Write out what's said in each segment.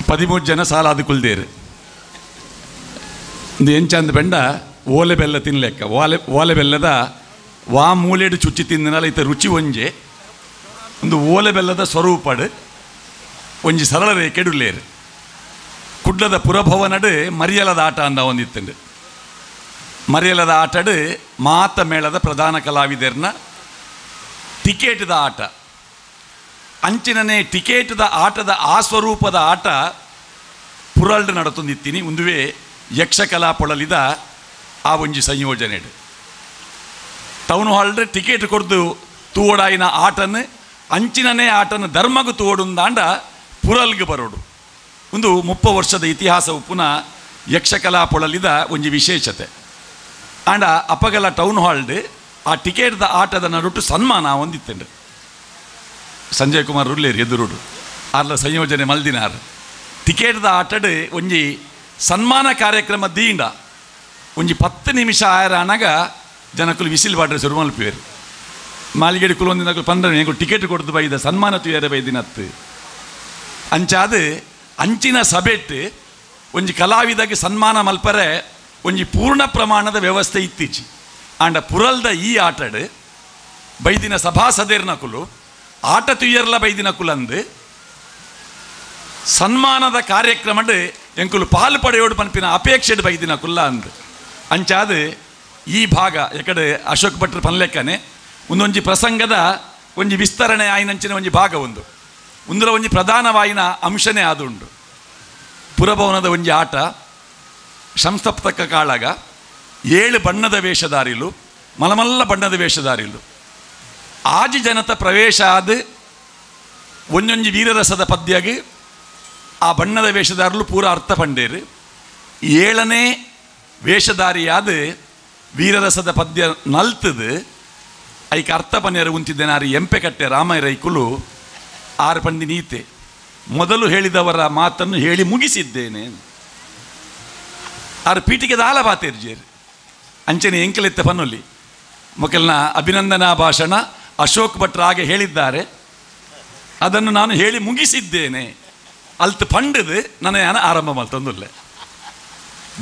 13 ಜನ ಸಾಲಾದ ಕುಲ್ದೇರು ಇಂದು ಎಂಚಂದ ಬೆಂಡ ಓಲೆ ಬೆಲ್ಲ ತಿನ್ಲೆಕ್ಕ ಓಲೆ ಓಲೆ ಬೆಲ್ಲದ ವಾ ಮೂಲೆಡು ಚುಚ್ಚಿ ತಿಂದಿನಲ್ಲ ಇತ್ತ ರುಚಿ ಒಂಜೆ ಒಂದು ಓಲೆ ಬೆಲ್ಲದ ಸ್ವರೂಪಡು ಒಂಜಿ ಸರಳ ರೇಖೆಡುಲ್ಲೇರು ಕುಡ್ಲದ ಪುರಭವನಡು ಮರಿಯಲದ ಆಟ ಅಂದ ಒಂದಿತ್ತಂಡು ಮರಿಯಲದ ಆಟಡು ಮಾತ ಮೇಳದ ಪ್ರಧಾನ ಕಲಾವಿದರ್ನ ಟಿಕೆಟ್ದ ಆಟ ಅಂಚಿನನೇ ಟಿಕೆಟ್ದ ಆಟದ ಆ ಸ್ವರೂಪದ ಆಟ ಪುರಲ್ಡು ನಡತೊಂದಿತ್ತೀನಿ ಒಂದುವೇ ಯಕ್ಷಕಲಾ ಪೊಳಲಿದ ಆ ಒಂಜಿ ಸಂಯೋಜನೆಡು town hall ticket ಕೊಡ್ದು ತೂವಡಾಯಿನ ಆಟನ್ನು ಅಂಚಿನನೇ ಆಟನ ಧರ್ಮಗು ತೂವಡುಂದಾಂಡ ಪುರಲ್ಗೆ ಬರೋಡು ಒಂದು 30 ವರ್ಷದ ಇತಿಹಾಸ ಉಪ್ಪುನ ಯಕ್ಷಕಲಾ ಪೊಳಲಿದ ಒಂಜಿ ವಿಶೇಷತೆ ಆಂಡ ಅಪಗಲ ಟೌನ್ ಹಾಲ್ಡ್ ಆ ಟಿಕೆಟ್ದ ಆಟದ ನಡುಟು ಸನ್ಮಾನ ಒಂದಿತ್ತಂಡು ಸಂಜಯ್ ಕುಮಾರ್ ರುಲ್ಲೇರು ಎದುರುಡು ಆರ್ಲ ಸಂಯೋಜನೆ ಮಲ್ದಿನಾರ್ ಟಿಕೆಟ್ದ ಆಟಡು ಒಂಜಿ ಸನ್ಮಾನ ಕಾರ್ಯಕ್ರಮ ದೀಂಡ ಒಂಜಿ 10 ನಿಮಿಷ ಆಯರ ಅನಗ ಜನಕ್ಕಲು ವಿಸಿಲ್ ಬಾಡ್ರೆ ಶುರು ಮಲ್ಪುವೆರು ಮಾಲಿಗೇಡಿ ಕುಲೊಂದಿನಕುಲು ಪಂದ್ರ ಎಂಕು ಟಿಕೆಟ್ ಕೊಡ್ದು ಬೈದ ಸನ್ಮಾನ ತುಯರೆ ಬೈದಿನತ್ತು ಅಂಚಾದ ಅಂಚಿನ ಸಭೆಟ್ಟು ಒಂಜಿ ಕಲಾವಿದಗೆ ಸನ್ಮಾನ ಮಲ್ಪರೆ ಒಂಜಿ ಪೂರ್ಣ ಪ್ರಮಾಣದ ವ್ಯವಸ್ಥೆ ಇತ್ತೀಚಿ ಆಂಡ ಪುರಲ್ದ ಈ ಆಟಡು ಬೈದಿನ ಸಭಾಸದೇರ್ನಕುಲು ಆಟ ತುಯ್ಯರ್ಲ ಬೈದಿನ ಕುಲಂದು ಸನ್ಮಾನದ ಕಾರ್ಯಕ್ರಮಡು ಎಂಕುಲು ಪಾಲು ಪಡೆಯೋಡು ಪನ್ಪಿನ ಅಪೇಕ್ಷೆಡು ಬೈದಿನ ಕುಲ್ಲ ಅಂದು ಅಂಚಾದ ಈ ಭಾಗ ಎಕಡೆ ಅಶೋಕ್ ಭಟ್ರು ಪನ್ಲೆಕ್ಕನೆ ಒಂದೊಂಜಿ ಪ್ರಸಂಗದ ಒಂಜಿ ವಿಸ್ತರಣೆ ಆಯಿನಂಚಿನ ಒಂಜಿ ಭಾಗ ಒಂದು ಒಂದರ ಒಂಜಿ ಪ್ರಧಾನವಾಯಿನ ಅಂಶನೇ ಆದುಂಡು ಪುರಭವನದ ಒಂಜಿ ಆಟ ಸಂಸಪ್ತಕ ಕಾಳಗ 7 ಬಣ್ಣದ ವೇಷಧಾರಿಲು ಮಲಮಲ್ಲ ಬಣ್ಣದ ವೇಷಧಾರಿಲು ಆಜಿ ಜನತ ಪ್ರವೇಶ ಆದ ಒಂಜೊಂಜಿ ವೀರರಸದ ಪದ್ಯಗೆ ಆ ಬಣ್ಣದ ವೇಷಧಾರಲು ಪೂರ ಅರ್ಥ ಪಂಡೇರು 7ನೇ ವೇಷಧಾರಿಯಾದ ವೀರರಸದ ಪದ್ಯ ನಲ್ತದು ಐಕ ಅರ್ಥ ಪನ್ಯರು ಉಂತಿದ್ದೇನಾರು ಎಂಪೆಕಟ್ಟೆ ರಾಮರೈಕುಲು ಆರು ಪಂಡಿ ನೀತೆ ಮೊದಲು ಹೇಳಿದವರ ಮಾತನ್ನು ಹೇಳಿ ಮುಗಿಸಿದ್ದೇನೆ ಆರು ಪೀಠಿಗೆ ದಾಲ ಬಾತೇರ್ಜೇರು ಅಂಚನೆ ಎಂಕಲೆತ್ತ ಪನ್ನುಲಿ ಮೊಕಲ್ನ ಅಭಿನಂದನಾ ಭಾಷಣ ಅಶೋಕ್ ಭಟ್ರ ಹಾಗೆ ಹೇಳಿದ್ದಾರೆ ಅದನ್ನು ನಾನು ಹೇಳಿ ಮುಗಿಸಿದ್ದೇನೆ ಅಲ್ತು ಪಂಡದು ನನ್ನ ಯಾನ ಆರಂಭ ಮಲ್ತೊಂದುಲ್ಲೆ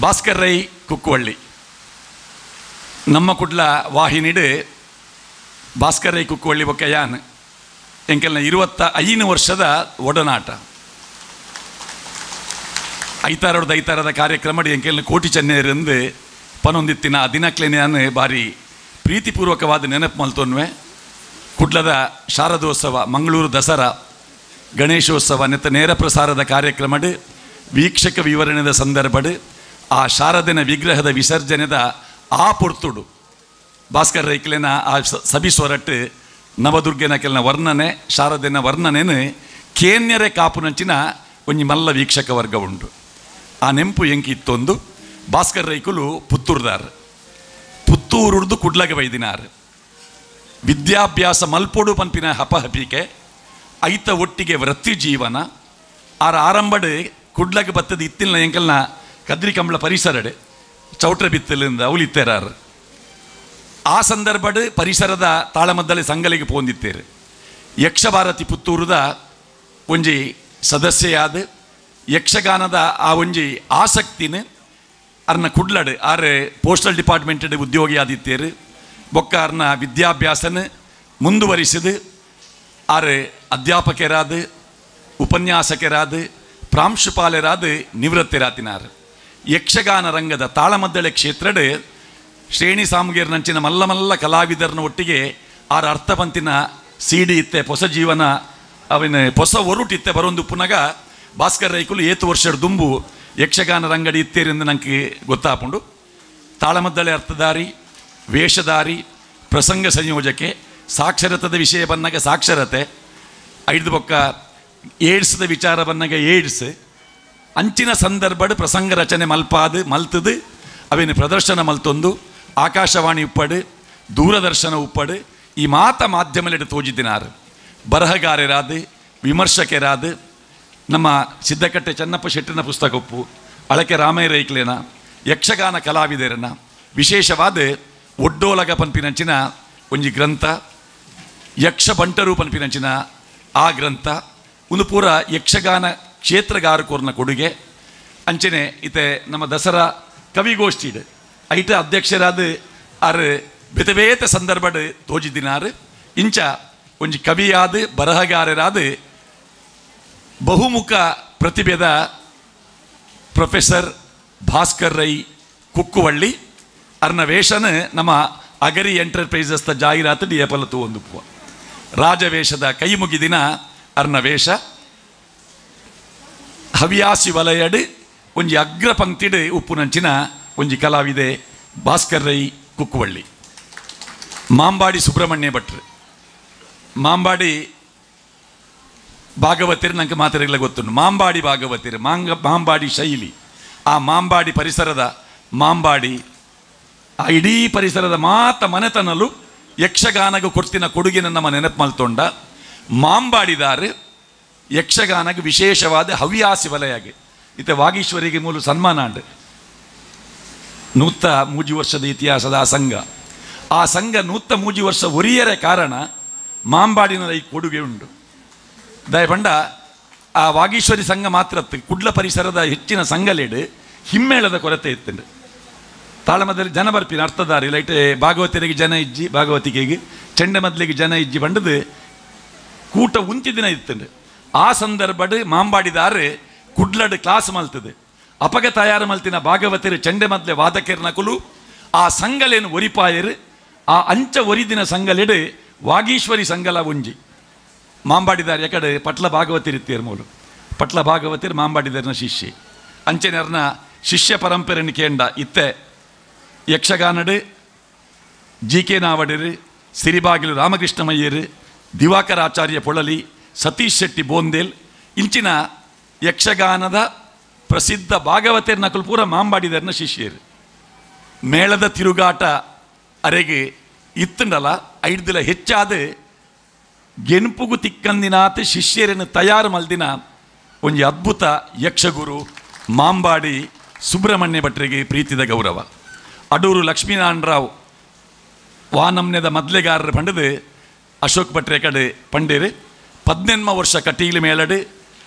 ಭಾಸ್ಕರ್ ರೈ ಕುಕ್ಕುವಳ್ಳಿ ನಮ್ಮ ಕುಡ್ಲ ವಾಹಿನಿಡು ಭಾಸ್ಕರ್ ರೈ ಕುಕ್ಕುವಳ್ಳಿ ಬೊಕ್ಕ ಯಾನ್ ಎಂಕೆಲ್ನ 25 ವರ್ಷದ ಒಡನಾಟ ಐತಾರೋಡ್ದು ಐತಾರದ ಕಾರ್ಯಕ್ರಮ ಎಂಕೆಲ್ನ ಕೋಟಿ ಚೆನ್ನೆಯರೆಂದು ಪನೊಂದಿತ್ತಿನ ಆ ದಿನಕ್ಲೇನೆ ಯಾನ್ ಭಾರಿ ಪ್ರೀತಿಪೂರ್ವಕವಾದ ನೆನಪು ಮಲ್ತೊನ್ವೆ ಕುಡ್ಲದ ಶಾರದೋತ್ಸವ ಮಂಗಳೂರು ದಸರಾ ಗಣೇಶೋತ್ಸವ ನೆತ್ತ ನೇರ ಪ್ರಸಾರದ ಕಾರ್ಯಕ್ರಮಡು ವೀಕ್ಷಕ ವಿವರಣೆದ ಸಂದರ್ಭಡು ಆ ಶಾರದನ ವಿಗ್ರಹದ ವಿಸರ್ಜನೆದ ಆ ಪೊರ್ತುಡು ಭಾಸ್ಕರ್ ರೈಕ್ಲೆನ ಆ ಸಬಿಸ್ವರಟ್ಟು ನವದುರ್ಗೆನ ಕೆಲನ ವರ್ಣನೆ ಶಾರದೆನ ವರ್ಣನೆನು ಕೇನ್ಯರೆ ಕಾಪುನಂಚಿನ ಒಂಜಿ ಮಲ್ಲ ವೀಕ್ಷಕ ವರ್ಗ ಉಂಟು ಆ ನೆಂಪು ಎಂಕಿ ಇತ್ತೊಂದು ಭಾಸ್ಕರ್ ರೈಕುಲು ಪುತ್ತೂರ್ದಾರ್ ಪುತ್ತೂರುಡ್ದು ಕುಡ್ಲಗೆ ಬೈದಿನಾರ್ ವಿದ್ಯಾಭ್ಯಾಸ ಮಲ್ಪೊಡು ಪನ್ಪಿನ ಹಪಹಪಿಕೆ ಐತ ಒಟ್ಟಿಗೆ ವೃತ್ತಿ ಜೀವನ ಆರ ಆರಂಭಡು ಕುಡ್ಲಗೆ ಬತ್ತದ ಇತ್ತಿನ ಎಂಕಲ್ನ ಕದ್ರಿ ಕಂಬಳ ಪರಿಸರಡೆ ಚೌಟ್ರ ಬಿತ್ತಲಿಂದ ಅವಲಿತ್ತೇರಾರು ಆ ಸಂದರ್ಭಡು ಪರಿಸರದ ತಾಳಮದ್ದಲೆ ಸಂಗಲಿಗೆ ಪೋಂದಿತ್ತೇರು ಯಕ್ಷಭಾರತಿ ಪುತ್ತೂರುದ ಒಂಜಿ ಸದಸ್ಯೆಯಾದ ಯಕ್ಷಗಾನದ ಆ ಒಂಜಿ ಆಸಕ್ತಿನ ಅರ್ನ ಕುಡ್ಲಡು ಆರು ಪೋಸ್ಟಲ್ ಡಿಪಾರ್ಟ್ಮೆಂಟ್ ಉದ್ಯೋಗಿ ಆದಿತ್ತೇರು ಬೊಕ್ಕ ಅರ್ನ ವಿದ್ಯಾಭ್ಯಾಸನ ಮುಂದುವರಿಸಿದು ಆರು ಅಧ್ಯಾಪಕರಾದ ಉಪನ್ಯಾಸಕರಾದ ಪ್ರಾಂಶುಪಾಲರಾದ ನಿವೃತ್ತಿರಾತಿನಾರು ಯಕ್ಷಗಾನ ರಂಗದ ತಾಳಮದ್ದಳೆ ಕ್ಷೇತ್ರಡು ಶ್ರೇಣಿ ಸಾಮುಗೇರ್ನಂಚಿನ ಮಲ್ಲ ಮಲ್ಲ ಕಲಾವಿದರನ ಒಟ್ಟಿಗೆ ಆರ ಅರ್ಥಪಂತಿನ ಸಿಡಿ ಇತ್ತೆ ಹೊಸ ಜೀವನ ಅವನ ಹೊಸ ಒರುಟಿತ್ತೆ ಬರೊಂದು ಪುನಗ ಭಾಸ್ಕರ್ ರೈಕುಲು ಏತು ವರ್ಷದ ದುಂಬು ಯಕ್ಷಗಾನ ರಂಗಡಿ ಇತ್ತೇರೆಂದು ನನಗೆ ಗೊತ್ತಾಪುಂಡು ತಾಳಮದ್ದಳೆ ಅರ್ಥಧಾರಿ ವೇಷಧಾರಿ ಪ್ರಸಂಗ ಸಂಯೋಜಕೆ ಸಾಕ್ಷರತದ ವಿಷಯ ಬಂದಾಗ ಸಾಕ್ಷರತೆ ಐದು ಬೊಕ್ಕ ಏಡ್ಸ್ದ ವಿಚಾರ ಬಂದಾಗ ಏಡ್ಸ್ ಅಂಚಿನ ಸಂದರ್ಭಡ್ ಪ್ರಸಂಗ ರಚನೆ ಮಲ್ಪಾದು ಮಲ್ತದು ಅವೇನು ಪ್ರದರ್ಶನ ಮಲ್ತೊಂದು ಆಕಾಶವಾಣಿ ಉಪ್ಪಡು ದೂರದರ್ಶನ ಉಪ್ಪಡು ಈ ಮಾತ ಮಾಧ್ಯಮಲೆಡು ತೋಜಿದ್ದಿನಾರು ಬರಹಗಾರರಾದ ವಿಮರ್ಶಕರಾದ ನಮ್ಮ ಸಿದ್ದಕಟ್ಟೆ ಚನ್ನಪ್ಪ ಶೆಟ್ಟಿನ ಪುಸ್ತಕ ಉಪ್ಪು ಅಳಕೆ ರಾಮಯ್ಯ ಯಕ್ಷಗಾನ ಕಲಾವಿದರನ್ನ ವಿಶೇಷವಾದ ಒಡ್ಡೋಲಗ ಪನ್ಪಿನಂಚಿನ ಒಂಜಿ ಗ್ರಂಥ ಯಕ್ಷ ಬಂಟರು ಪನ್ಪಿನಂಚಿನ ಆ ಗ್ರಂಥ ಒಂದು ಪೂರ ಯಕ್ಷಗಾನ ಕ್ಷೇತ್ರಗಾರಕೋರ್ನ ಕೊಡುಗೆ. ಅಂಚನೆ ಇತ್ತೆ ನಮ್ಮ ದಸರಾ ಕವಿಗೋಷ್ಠಿಡ್ ಐಟ ಅಧ್ಯಕ್ಷರಾದ ಆರು ಬೇತೆ ಬೇತೆ ಸಂದರ್ಭಡ್ ತೋಜಿದಿನಾರು. ಇಂಚ ಒಂಜಿ ಕವಿಯಾದ ಬರಹಗಾರರಾದ ಬಹುಮುಖ ಪ್ರತಿಭೆದ ಪ್ರೊಫೆಸರ್ ಭಾಸ್ಕರ್ ರೈ ಕುಕ್ಕುವಳ್ಳಿ ಅರ್ನ ವೇಷನ ನಮ್ಮ ಅಗರಿ ಎಂಟರ್ಪ್ರೈಸಸ್ ಜಾಹೀರಾತು ಡಿಎಪಲ ತೂವೊಂದು ರಾಜವೇಷದ ಕೈ ಮುಗಿದಿನ ಅರ್ನ ವೇಷ. ಹವ್ಯಾಸಿ ವಲಯಡು ಒಂಜಿ ಅಗ್ರ ಪಂಕ್ತಿಡು ಉಪ್ಪುನಂಚಿನ ಒಂಜಿ ಕಲಾವಿದೆ ಭಾಸ್ಕರ್ ರೈ ಕುಕ್ಕುವಳ್ಳಿ. ಮಾಂಬಾಡಿ ಸುಬ್ರಹ್ಮಣ್ಯ ಭಟ್ರು, ಮಾಂಬಾಡಿ ಭಾಗವತಿರು ನಂಗೆ ಮಾತಾಡಲಿಲ್ಲ ಗೊತ್ತುಂಟು. ಮಾಂಬಾಡಿ ಭಾಗವತಿರು, ಮಾಂಬಾಡಿ ಶೈಲಿ, ಆ ಮಾಂಬಾಡಿ ಪರಿಸರದ ಮಾಂಬಾಡಿ ಆ ಇಡೀ ಪರಿಸರದ ಮಾತ ಮನೆತನಲು ಯಕ್ಷಗಾನಗ ಕೊಡ್ತಿನ ಕೊಡುಗೆನ ನಮ್ಮ ನೆನಪು ಮಲ್ತೊಂಡ ಮಾಂಬಾಡಿದಾರು ಯಕ್ಷಗಾನಗೆ ವಿಶೇಷವಾದ ಹವ್ಯಾಸಿ ವಲಯಾಗಿ ಇತ್ತೆ ವಾಗೀಶ್ವರಿಗೆ ಮೂಲ ಸನ್ಮಾನ ಅಂಡು. 103 ವರ್ಷದ ಇತಿಹಾಸದ ಆ ಸಂಘ, ಆ ಸಂಘ 103 ವರ್ಷ ಒರಿಯರೆ ಕಾರಣ ಮಾಂಬಾಡಿನ ಈ ಕೊಡುಗೆ ಉಂಟು. ದಯಪಂಡ ಆ ವಾಗೀಶ್ವರಿ ಸಂಘ ಮಾತ್ರ ಕುಡ್ಲ ಪರಿಸರದ ಹೆಚ್ಚಿನ ಸಂಘಲೇಡು ಹಿಮ್ಮೇಳದ ಕೊರತೆ ಇತ್ತು. ತಾಳಮದಲ್ಲಿ ಜನ ಬರ್ಪಿನ ಅರ್ಥದಾರಿ ಲೈಟ್ ಭಾಗವತರಿಗೆ ಜನ ಇಜ್ಜಿ, ಭಾಗವತಿಕೆಗೆ ಚೆಂಡೆ ಮೊದಲಿಗೆ ಜನ ಇಜ್ಜಿ ಬಂಡದು ಕೂಟ ಉಂತಿ ದಿನ ಇತ್ತು. ಆ ಸಂದರ್ಭಡ್ ಮಾಂಬಾಡಿದಾರೆ ಕುಡ್ಲಡ್ ಕ್ಲಾಸ್ ಮಲ್ತದೆ. ಅಪಗ ತಯಾರು ಮಲ್ತಿನ ಭಾಗವತರು ಚೆಂಡೆ ಮೊದಲೆ ವಾದಕರ್ನಕುಲು ಆ ಸಂಘಲೇನು ಒರಿಪಾಯರು. ಆ ಅಂಚ ಒರಿದಿನ ಸಂಘಲೆಡು ವಾಗೀಶ್ವರಿ ಸಂಘಲ ಒಂಜಿ ಮಾಂಬಾಡಿದಾರೆ. ಯಾಕಡೆ ಪಟ್ಲ ಭಾಗವತಿರಿತ್ತೇರು ಮೂಲು ಪಟ್ಲ ಭಾಗವತಿರು ಮಾಂಬಾಡಿದಾರನ ಶಿಷ್ಯೆ. ಅಂಚೆನರ್ನ ಶಿಷ್ಯ ಪರಂಪರೆಯನ್ನು ಕೇಂಡ ಇತ್ತೆ ಯಕ್ಷಗಾನಡು ಜಿ ಕೆ ನಾವಡರು, ಸಿರಿಬಾಗಿಲು ರಾಮಕೃಷ್ಣಮಯ್ಯರು, ದಿವಾಕರಾಚಾರ್ಯ ಪೊಳಲಿ, ಸತೀಶ್ ಶೆಟ್ಟಿ ಬೋಂದೇಲ್ ಇಂಚಿನ ಯಕ್ಷಗಾನದ ಪ್ರಸಿದ್ಧ ಭಾಗವತಿಯರ್ನ ಪೂರ ಮಾಂಬಾಡಿದಾರನ ಶಿಷ್ಯರು. ಮೇಳದ ತಿರುಗಾಟ ಅರೆಗೆ ಇತ್ತಂಡಲ ಐಡ್ದಿಲ ಹೆಚ್ಚಾದ ಗೆಣಪುಗು ತಿಕ್ಕಂದಿನಾತ ಶಿಷ್ಯರನ್ನು ತಯಾರು ಮಲ್ದಿನ ಒಂಜಿ ಅದ್ಭುತ ಯಕ್ಷಗುರು ಮಾಂಬಾಡಿ ಸುಬ್ರಹ್ಮಣ್ಯ ಭಟ್ರಿಗೆ ಪ್ರೀತಿದ ಗೌರವ. ಅಡೂರು ಲಕ್ಷ್ಮೀನಾರಾಯಣರಾವ್ ವಾನಮ್ಯದ ಮದ್ಲೆಗಾರರ ಪಂಡದು ಅಶೋಕ್ ಭಟ್ರೆ ಕಡೆ ಪಂಡೇರು. 18 ವರ್ಷ ಕಟೀಲು ಮೇಲಡು,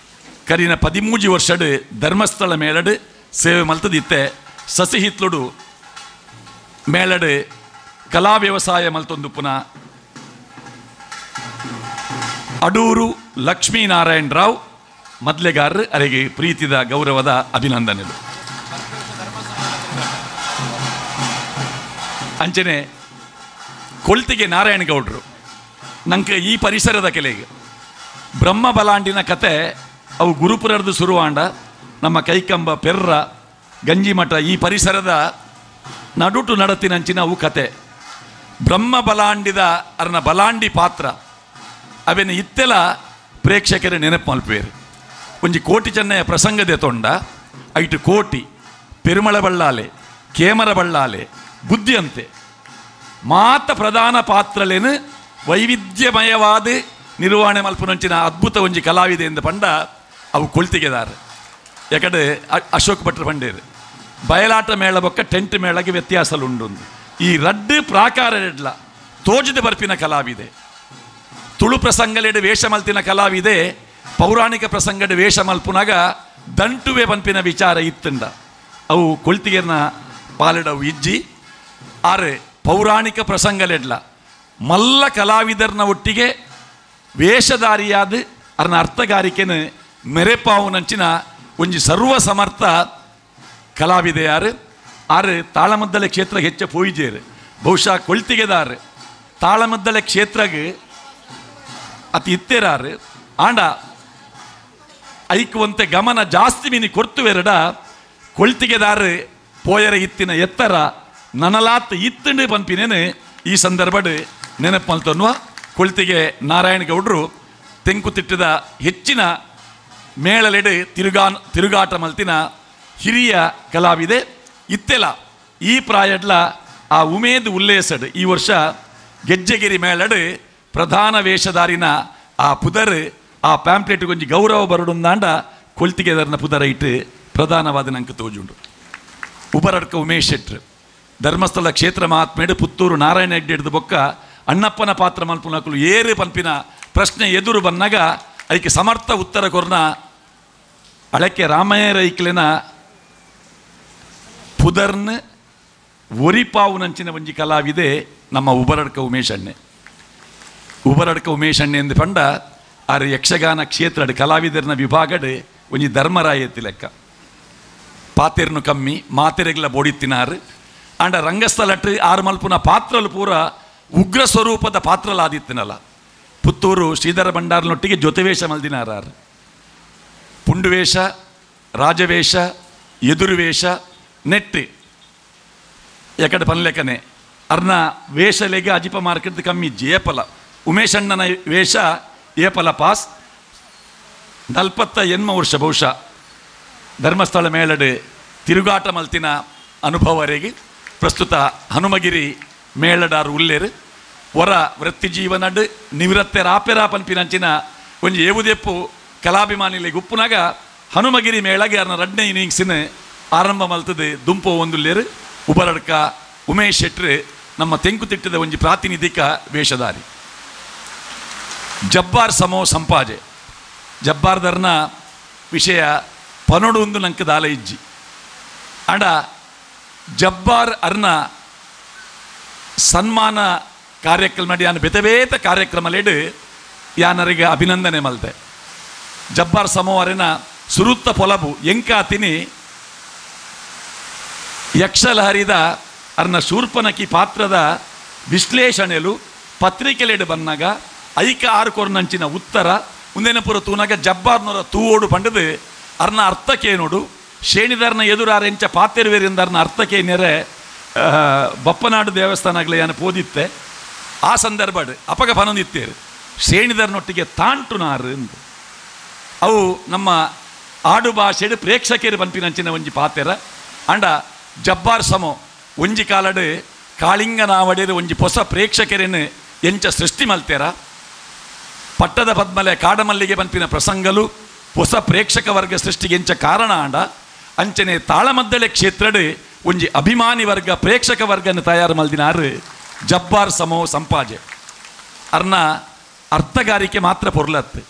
ಕರಿನ 13 ವರ್ಷಡು ಧರ್ಮಸ್ಥಳ ಮೇಲಡು ಸೇವೆ ಮಲ್ತದಿತ್ತೆ. ಸಸಿಹಿತ್ಲುಡು ಮೇಲಡು ಕಲಾ ವ್ಯವಸಾಯ ಮಲ್ತೊಂದು ಪುನಃ ಅಡೂರು ಲಕ್ಷ್ಮೀನಾರಾಯಣರಾವ್ ಮದ್ಲೆಗಾರರು ಅರೆಗೆ ಪ್ರೀತಿದ ಗೌರವದ ಅಭಿನಂದನೆಗಳು. ಅಂಚನೆ ಕೊಳ್ತಿಗೆ ನಾರಾಯಣಗೌಡರು ನಂಗೆ ಈ ಪರಿಸರದ ಕೆಲೆಗೆ ಬ್ರಹ್ಮ ಬಲಾಂಡಿನ ಕತೆ ಅವು ಗುರುಪುರದ್ದು ಸುರುವಾಂಡ ನಮ್ಮ ಕೈಕಂಬ ಪೆರ್ರ ಗಂಜಿಮಠ ಈ ಪರಿಸರದ ನಡುಟು ನಡತಿನಂಚಿನ ಅವು ಕತೆ. ಬ್ರಹ್ಮ ಬಲಾಂಡಿದ ಅರ್ನ ಬಲಾಂಡಿ ಪಾತ್ರ ಅವೆನ ಇತ್ತೆಲ ಪ್ರೇಕ್ಷಕರ ನೆನಪು ಮಲ್ಪೇರು. ಒಂಜಿ ಕೋಟಿ ಚೆನ್ನಯ ಪ್ರಸಂಗದೆ ತೊಂಡ ಐಟು ಕೋಟಿ ಪೆರುಮಳ ಬಳ್ಳಾಲೆ ಕೇಮರ ಬಳ್ಳಾಲೆ ಬುದ್ಧಿಯಂತೆ ಮಾತ ಪ್ರಧಾನ ಪಾತ್ರಲೇನು ವೈವಿಧ್ಯಮಯವಾದ ನಿರ್ವಹಣೆ ಮಲ್ಪುನಂಚಿನ ಅದ್ಭುತ ಒಂಜಿ ಕಲಾವಿದೆ ಎಂದು ಪಂಡ ಅವು ಕೊಳ್ತಿಗೆದಾರ. ಯಾಕಂದ್ರೆ ಅಶೋಕ್ ಭಟ್ರು ಪಂಡೇರು ಬಯಲಾಟ ಮೇಳ ಬೊಕ್ಕ ಟೆಂಟ್ ಮೇಳಗೆ ವ್ಯತ್ಯಾಸಲುಂಡು. ಈ ರಡ್ಡು ಪ್ರಾಕಾರ ಎಡ್ಲ ತೋಜಿದ ಬರ್ಪಿನ ಕಲಾವಿದೆ, ತುಳು ಪ್ರಸಂಗಲೆಡು ವೇಷ ಮಲ್ತಿನ ಕಲಾವಿದೆ, ಪೌರಾಣಿಕ ಪ್ರಸಂಗಡು ವೇಷ ಮಲ್ಪುನಾಗ ದಂಟುವೆ ಪನ್ಪಿನ ವಿಚಾರ ಇತ್ತಂಡ ಅವು ಕೊಳ್ತಿಗೆರ್ನ ಪಾಲೆಡವು ಇಜ್ಜಿ. ಆರೆ ಪೌರಾಣಿಕ ಪ್ರಸಂಗಲೆಡ್ಲ ಮಲ್ಲ ಕಲಾವಿದರ್ನ ಒಟ್ಟಿಗೆ ವೇಷಧಾರಿಯಾದ ಅರ್ನ ಅರ್ಥಗಾರಿಕೆನ ಮೆರೆಪಾವುನಂಚಿನ ಒಂಜಿ ಸರ್ವಸಮರ್ಥ ಕಲಾವಿದೆ ಯಾರು. ಆರು ತಾಳಮದ್ದಲೆ ಕ್ಷೇತ್ರ ಹೆಚ್ಚ ಪೋಯಿಜೇರು ಬಹುಶಃ ಕೊಳ್ತಿಗೆದಾರು ತಾಳಮದ್ದಲೆ ಕ್ಷೇತ್ರಗೆ ಅತಿ ಇತ್ತೇರಾರು. ಆಂಡ ಐಕುವಂತೆ ಗಮನ ಜಾಸ್ತಿ ಮೀನಿ ಕೊಡ್ತುವೆರಡ ಕೊಳ್ತಿಗೆದಾರು ಪೋಯರ ಇತ್ತಿನ ಎತ್ತರ ನನಲಾತ್ ಇತ್ತಂಡು ಪನ್ಪಿನೇನು ಈ ಸಂದರ್ಭಡ್ ನೆನಪು ಮಲ್ತನ್ನುವ ಕೊಳ್ತಿಗೆ ನಾರಾಯಣಗೌಡರು ತೆಂಕುತಿಟ್ಟದ ಹೆಚ್ಚಿನ ಮೇಳಲೆಡೆ ತಿರುಗಾಟ ಮಲ್ತಿನ ಹಿರಿಯ ಕಲಾವಿದೆ. ಇತ್ತೆಲ ಈ ಪ್ರಾಯಡ್ಲ ಆ ಉಮೇದ್ ಉಲ್ಲೇಸಡ್ ಈ ವರ್ಷ ಗೆಜ್ಜೆಗಿರಿ ಮೇಳಡು ಪ್ರಧಾನ ವೇಷಧಾರಿನ ಆ ಪುದರ್ ಆ ಪ್ಯಾಂಪ್ಲೆಟ್ ಕೊಂಚ ಗೌರವ ಬರಡುಂದಾಂಡ ಕೊಳ್ತಿಗೆದರ್ನ ಪುದರ ಇಟ್ಟು ಪ್ರಧಾನವಾದ ನಂಗೆ ತೋಜುಂಡು. ಉಬರಡ್ಕ ಉಮೇಶ್ ಶೆಟ್ರು ಧರ್ಮಸ್ಥಳ ಕ್ಷೇತ್ರ ಮಹಾತ್ಮೇಡು ಪುತ್ತೂರು ನಾರಾಯಣ ಹೆಗ್ಡೆ ಹಿಡಿದು ಬೊಕ್ಕ ಅಣ್ಣಪ್ಪನ ಪಾತ್ರ ಮಲ್ಪುನಕುಲು ಏರು ಪನ್ಪಿನ ಪ್ರಶ್ನೆ ಎದುರು ಬಂದಾಗ ಅದಕ್ಕೆ ಸಮರ್ಥ ಉತ್ತರ ಕೊರ್ನ ಅಳಕೆ ರಾಮಯ್ಯ ರೈಕ್ಲೆನ ಪುದರ್ನ್ ಒರಿಪಾವು ನಂಚಿನ ಒಂಜಿ ಕಲಾವಿದೆ ನಮ್ಮ ಉಬರಡ್ಕ ಉಮೇಶಣ್ಣೆ. ಉಬರಡ್ಕ ಉಮೇಶಣ್ಣೆ ಎಂದು ಪಂಡ ಆರು ಯಕ್ಷಗಾನ ಕ್ಷೇತ್ರಡ್ ಕಲಾವಿದರ್ನ ವಿಭಾಗಡ್ ಒಂಜಿ ಧರ್ಮರಾಯತಿ ಲೆಕ್ಕ. ಪಾತೆರ್ನು ಕಮ್ಮಿ ಮಾತೆರೆಗ್ಲ ಬೋಡಿತ್ತಿನಾರು. ಆಂಡ ರಂಗಸ್ಥಳಟ್ ಆರು ಮಲ್ಪುನ ಪಾತ್ರಲು ಪೂರ ಉಗ್ರ ಸ್ವರೂಪದ ಪಾತ್ರಲಾದಿತ್ತಿನಲ್ಲ. ಪುತ್ತೂರು ಶ್ರೀಧರ ಭಂಡಾರನೊಟ್ಟಿಗೆ ಜೊತೆವೇಷ ಮಲ್ದಿನಾರು. ಪುಂಡುವೇಷ, ರಾಜವೇಷ, ಎದುರುವೇಷ, ನೆಟ್ಟಿ ಎಕಡೆ ಪನ್ಲೆಕನೆ ಅರ್ನ ವೇಷಲೆಗೆ ಅಜಿಪ ಮಾರ್ಕೆಟ್ ಕಮ್ಮಿ ಇಜ್ಜಿ. ಏಪಲ ಉಮೇಶಣ್ಣನ ವೇಷ ಏಪಲ ಪಾಸ್. 48 ವರ್ಷ ಬಹುಶಃ ಧರ್ಮಸ್ಥಳ ಮೇಳಡೆ ತಿರುಗಾಟ ಮಲ್ತಿನ ಅನುಭವರಿಗೆ ಪ್ರಸ್ತುತ ಹನುಮಗಿರಿ ಮೇಳಡಾರು ಉಲ್ಲೇರು. ಹೊರ ವೃತ್ತಿ ಜೀವನಡ್ ನಿವೃತ್ತೆರಾಪೆರಾ ಪನ್ಪಿನಂಚಿನ ಒಂಜಿ ಏವುದೆಪ್ಪು ಕಲಾಭಿಮಾನಿಲೆಗ್ ಉಪ್ಪುನಾಗ ಹನುಮಗಿರಿ ಮೇಳಗೆ ಅರ್ನ ರಡ್ನೇ ಇನ್ನಿಂಗ್ಸಿನ ಆರಂಭ ಮಲ್ತದೆ ದುಂಪು ಒಂದುಲ್ಲೇರು. ಉಬರಡ್ಕ ಉಮೇಶ್ ಶೆಟ್ರು ನಮ್ಮ ತೆಂಕುತಿಟ್ಟದ ಒಂಜಿ ಪ್ರಾತಿನಿಧಿಕ ವೇಷಧಾರಿ. ಜಬ್ಬಾರ್ ಸಮೋ ಸಂಪಾಜೆ ಜಬ್ಬಾರ್ದರ್ನ ವಿಷಯ ಪನೊಡು ಒಂದು ನಂಗೆ ದಾಲ ಇಜ್ಜಿ. ಅಂಡ ಜಬ್ಬಾರ್ ಅರ್ನ ಸನ್ಮಾನ ಕಾರ್ಯಕ್ರಮ ಯಾನ್ ಬೇತೆ ಕಾರ್ಯಕ್ರಮಲೇಡು ಯಾನರಿಗೆ ಅಭಿನಂದನೆ ಮಲ್ತೆ. ಜಬ್ಬಾರ್ ಸಮೋ ಅರಿನ ಸುರುತ್ತ ಪೊಲಬು ಎಂಕಾತಿನಿ ಯಕ್ಷಲಹರಿದ ಅರ್ನ ಶೂರ್ಪನಕಿ ಪಾತ್ರದ ವಿಶ್ಲೇಷಣೆಲು ಪತ್ರಿಕೆಲೆಡು ಬನ್ನಾಗ ಐಕ ಆರು ಕೊರ್ನಂಚಿನ ಉತ್ತರ ಉಂದೇನ ಪುರ ತೂನಾಗ ಜಬ್ಬಾರ್ನೊರ ತೂವೋಡು ಪಂಡದು ಅರ್ನ ಅರ್ಥಕ್ಕೇನೋಡು ಶೇಣಿದಾರ್ನ ಎದುರಾರೆಂಚ ಪಾತೆರುವೇರಿಂದ ಅರ್ನ ಅರ್ಥಕ್ಕೆ ನೆರೆ ಬಪ್ಪನಾಡು ದೇವಸ್ಥಾನಗಳೇ ಯಾನು ಪೋದಿತ್ತೆ. ಆ ಸಂದರ್ಭ ಅಪಗ ಪನೊಂದಿತ್ತೇರು ಶ್ರೇಣಿದಾರ್ನೊಟ್ಟಿಗೆ ತಾಂಟುನಾರು ಎಂದು ಅವು ನಮ್ಮ ಆಡು ಭಾಷೆಡು ಪ್ರೇಕ್ಷಕರು ಪನ್ಪಿನಂಚಿನ ಒಂಜಿ ಪಾತೆರ. ಅಂಡ ಜಬ್ಬಾರ್ ಸಮೋ ಒಂಜಿ ಕಾಲಡು ಕಾಳಿಂಗನಾವಡೇರು ಒಂಜಿ ಹೊಸ ಪ್ರೇಕ್ಷಕರನ್ನು ಎಂಚ ಸೃಷ್ಟಿ ಮಲ್ತೇರ. ಪಟ್ಟದ ಪದ್ಮಲೆ ಕಾಡಮಲ್ಲಿಗೆ ಪನ್ಪಿನ ಪ್ರಸಂಗಲು ಹೊಸ ಪ್ರೇಕ್ಷಕ ವರ್ಗ ಸೃಷ್ಟಿಗೆ ಎಂಚ ಕಾರಣ ಆಂಡ ಅಂಚನೆ ತಾಳಮದ್ದಳೆ ಕ್ಷೇತ್ರಡು ಒಂಜಿ ಅಭಿಮಾನಿ ವರ್ಗ ಪ್ರೇಕ್ಷಕ ವರ್ಗನ ತಯಾರು ಮಲ್ದಿನಾರು ಜಬ್ಬಾರ್ ಸಮೋ ಸಂಪಾಜೆ. ಅರ್ನ ಅರ್ಥಗಾರಿಕೆ ಮಾತ್ರ ಪೊರ್ಲತ್ತು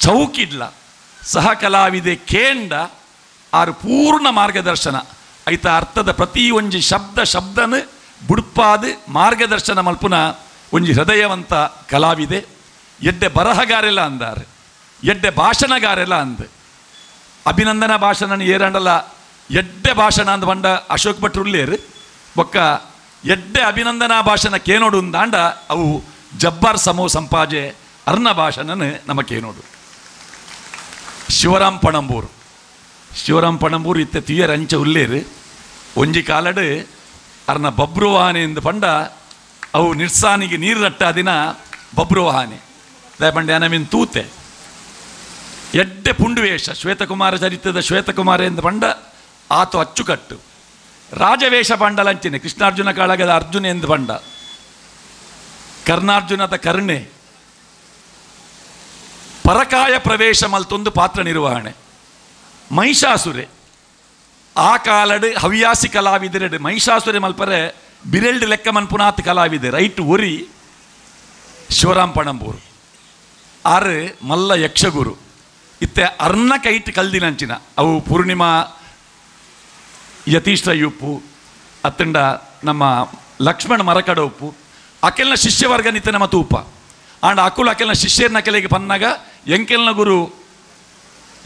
ಚೌಕಿಡ್ಲ ಸಹ ಕಲಾವಿದೆ ಕೇಂಡ ಆರು ಪೂರ್ಣ ಮಾರ್ಗದರ್ಶನ ಐತ ಅರ್ಥದ ಪ್ರತಿ ಒಂಜಿ ಶಬ್ದ ಶಬ್ದನ ಬುಡ್ಪಾದ ಮಾರ್ಗದರ್ಶನ ಮಲ್ಪುನ ಒಂಜಿ ಹೃದಯವಂತ ಕಲಾವಿದೆ. ಎಡ್ಡೆ ಬರಹಗಾರೆಲ್ಲ ಅಂದಾರೆ, ಎಡ್ಡೆ ಭಾಷಣಗಾರೆಲ್ಲ ಅಂದ. ಅಭಿನಂದನಾ ಭಾಷಣ ಏರಂಡಲ್ಲ ಎಡ್ಡೆ ಭಾಷಣ ಅಂದ ಬಂಡ ಅಶೋಕ್ ಭಟ್ರು ಉಲ್ಲೇರು. ಬೊಕ್ಕ ಎಡ್ಡೆ ಅಭಿನಂದನಾ ಭಾಷಣ ಕೇನೋಡು ಅಂದಾಂಡ ಅವು ಜಬ್ಬಾರ್ ಸಮೋ ಸಂಪಾಜೆ ಅರ್ನ ಭಾಷಣನ ನಮ್ಮ ಕೇನೋಡು. ಶಿವರಾಮ್ ಪಣಂಬೂರು, ಶಿವರಾಮ್ ಪಣಂಬೂರು ಇತ್ತ ತುಯರ್ ಅಂಚ ಉಲ್ಲೇರು. ಒಂಜಿ ಕಾಲಡು ಅರ್ನ ಬಬ್ರುವಾಹನೆ ಎಂದು ಪಂಡ ಅವು ನಿರ್ಸಾನಿಗೆ ನೀರು ರಟ್ಟ ದಿನ ಬಬ್ರುವಾಹನೆ ದಯಪಂಡೆ ನಮೀನ್ ತೂತೆ. ಎಡ್ಡೆ ಪುಂಡುವೇಷ ಶ್ವೇತಕುಮಾರ ಚರಿತ್ರದ ಶ್ವೇತಕುಮಾರ ಎಂದು ಪಂಡ ಆತು ಅಚ್ಚುಕಟ್ಟು. ರಾಜವೇಷ ಪಂಡಲಂಚಿನೆ ಕೃಷ್ಣಾರ್ಜುನ ಕಾಳಗದ ಅರ್ಜುನ ಎಂದು ಪಂಡ, ಕರ್ಣಾರ್ಜುನದ ಕರ್ಣೆ ಪರಕಾಯ ಪ್ರವೇಶ ಮಲ್ತೊಂದು ಪಾತ್ರ ನಿರ್ವಹಣೆ. ಮಹಿಷಾಸುರೆ ಆ ಕಾಲಡು ಹವ್ಯಾಸಿ ಕಲಾವಿದರೆಡು ಮಹಿಷಾಸುರೆ ಮಲ್ಪರೆ ಬಿರೆಲ್ಡ್ ಲೆಕ್ಕ ಮನ್ಪುನಾತ್ ಕಲಾವಿದೆ ರೈಟ್ ಒರಿ ಶಿವರಾಮ್ ಪಣಂಬೂರು. ಆರು ಮಲ್ಲ ಯಕ್ಷಗುರು ಇತ್ತೆ ಅರ್ನ ಕೈಟ್ ಕಲ್ದಿನಂಚಿನ ಅವು ಪೂರ್ಣಿಮಾ ಯತೀಶ್ರ ಉಪ್ಪು ಅತ್ತಂಡ ನಮ್ಮ ಲಕ್ಷ್ಮಣ ಮರಕಡ ಉಪ್ಪು ಅಕೆಲ್ನ ಶಿಷ್ಯವರ್ಗ ನಿತ್ತ ನಮ್ಮ ತೂಪ. ಆಂಡ ಅಕುಲು ಅಕೆಲ್ನ ಶಿಷ್ಯರ್ನ ಕೆಲೆಗೆ ಪನ್ನಾಗ ಎಂಕೆಲ್ನ ಗುರು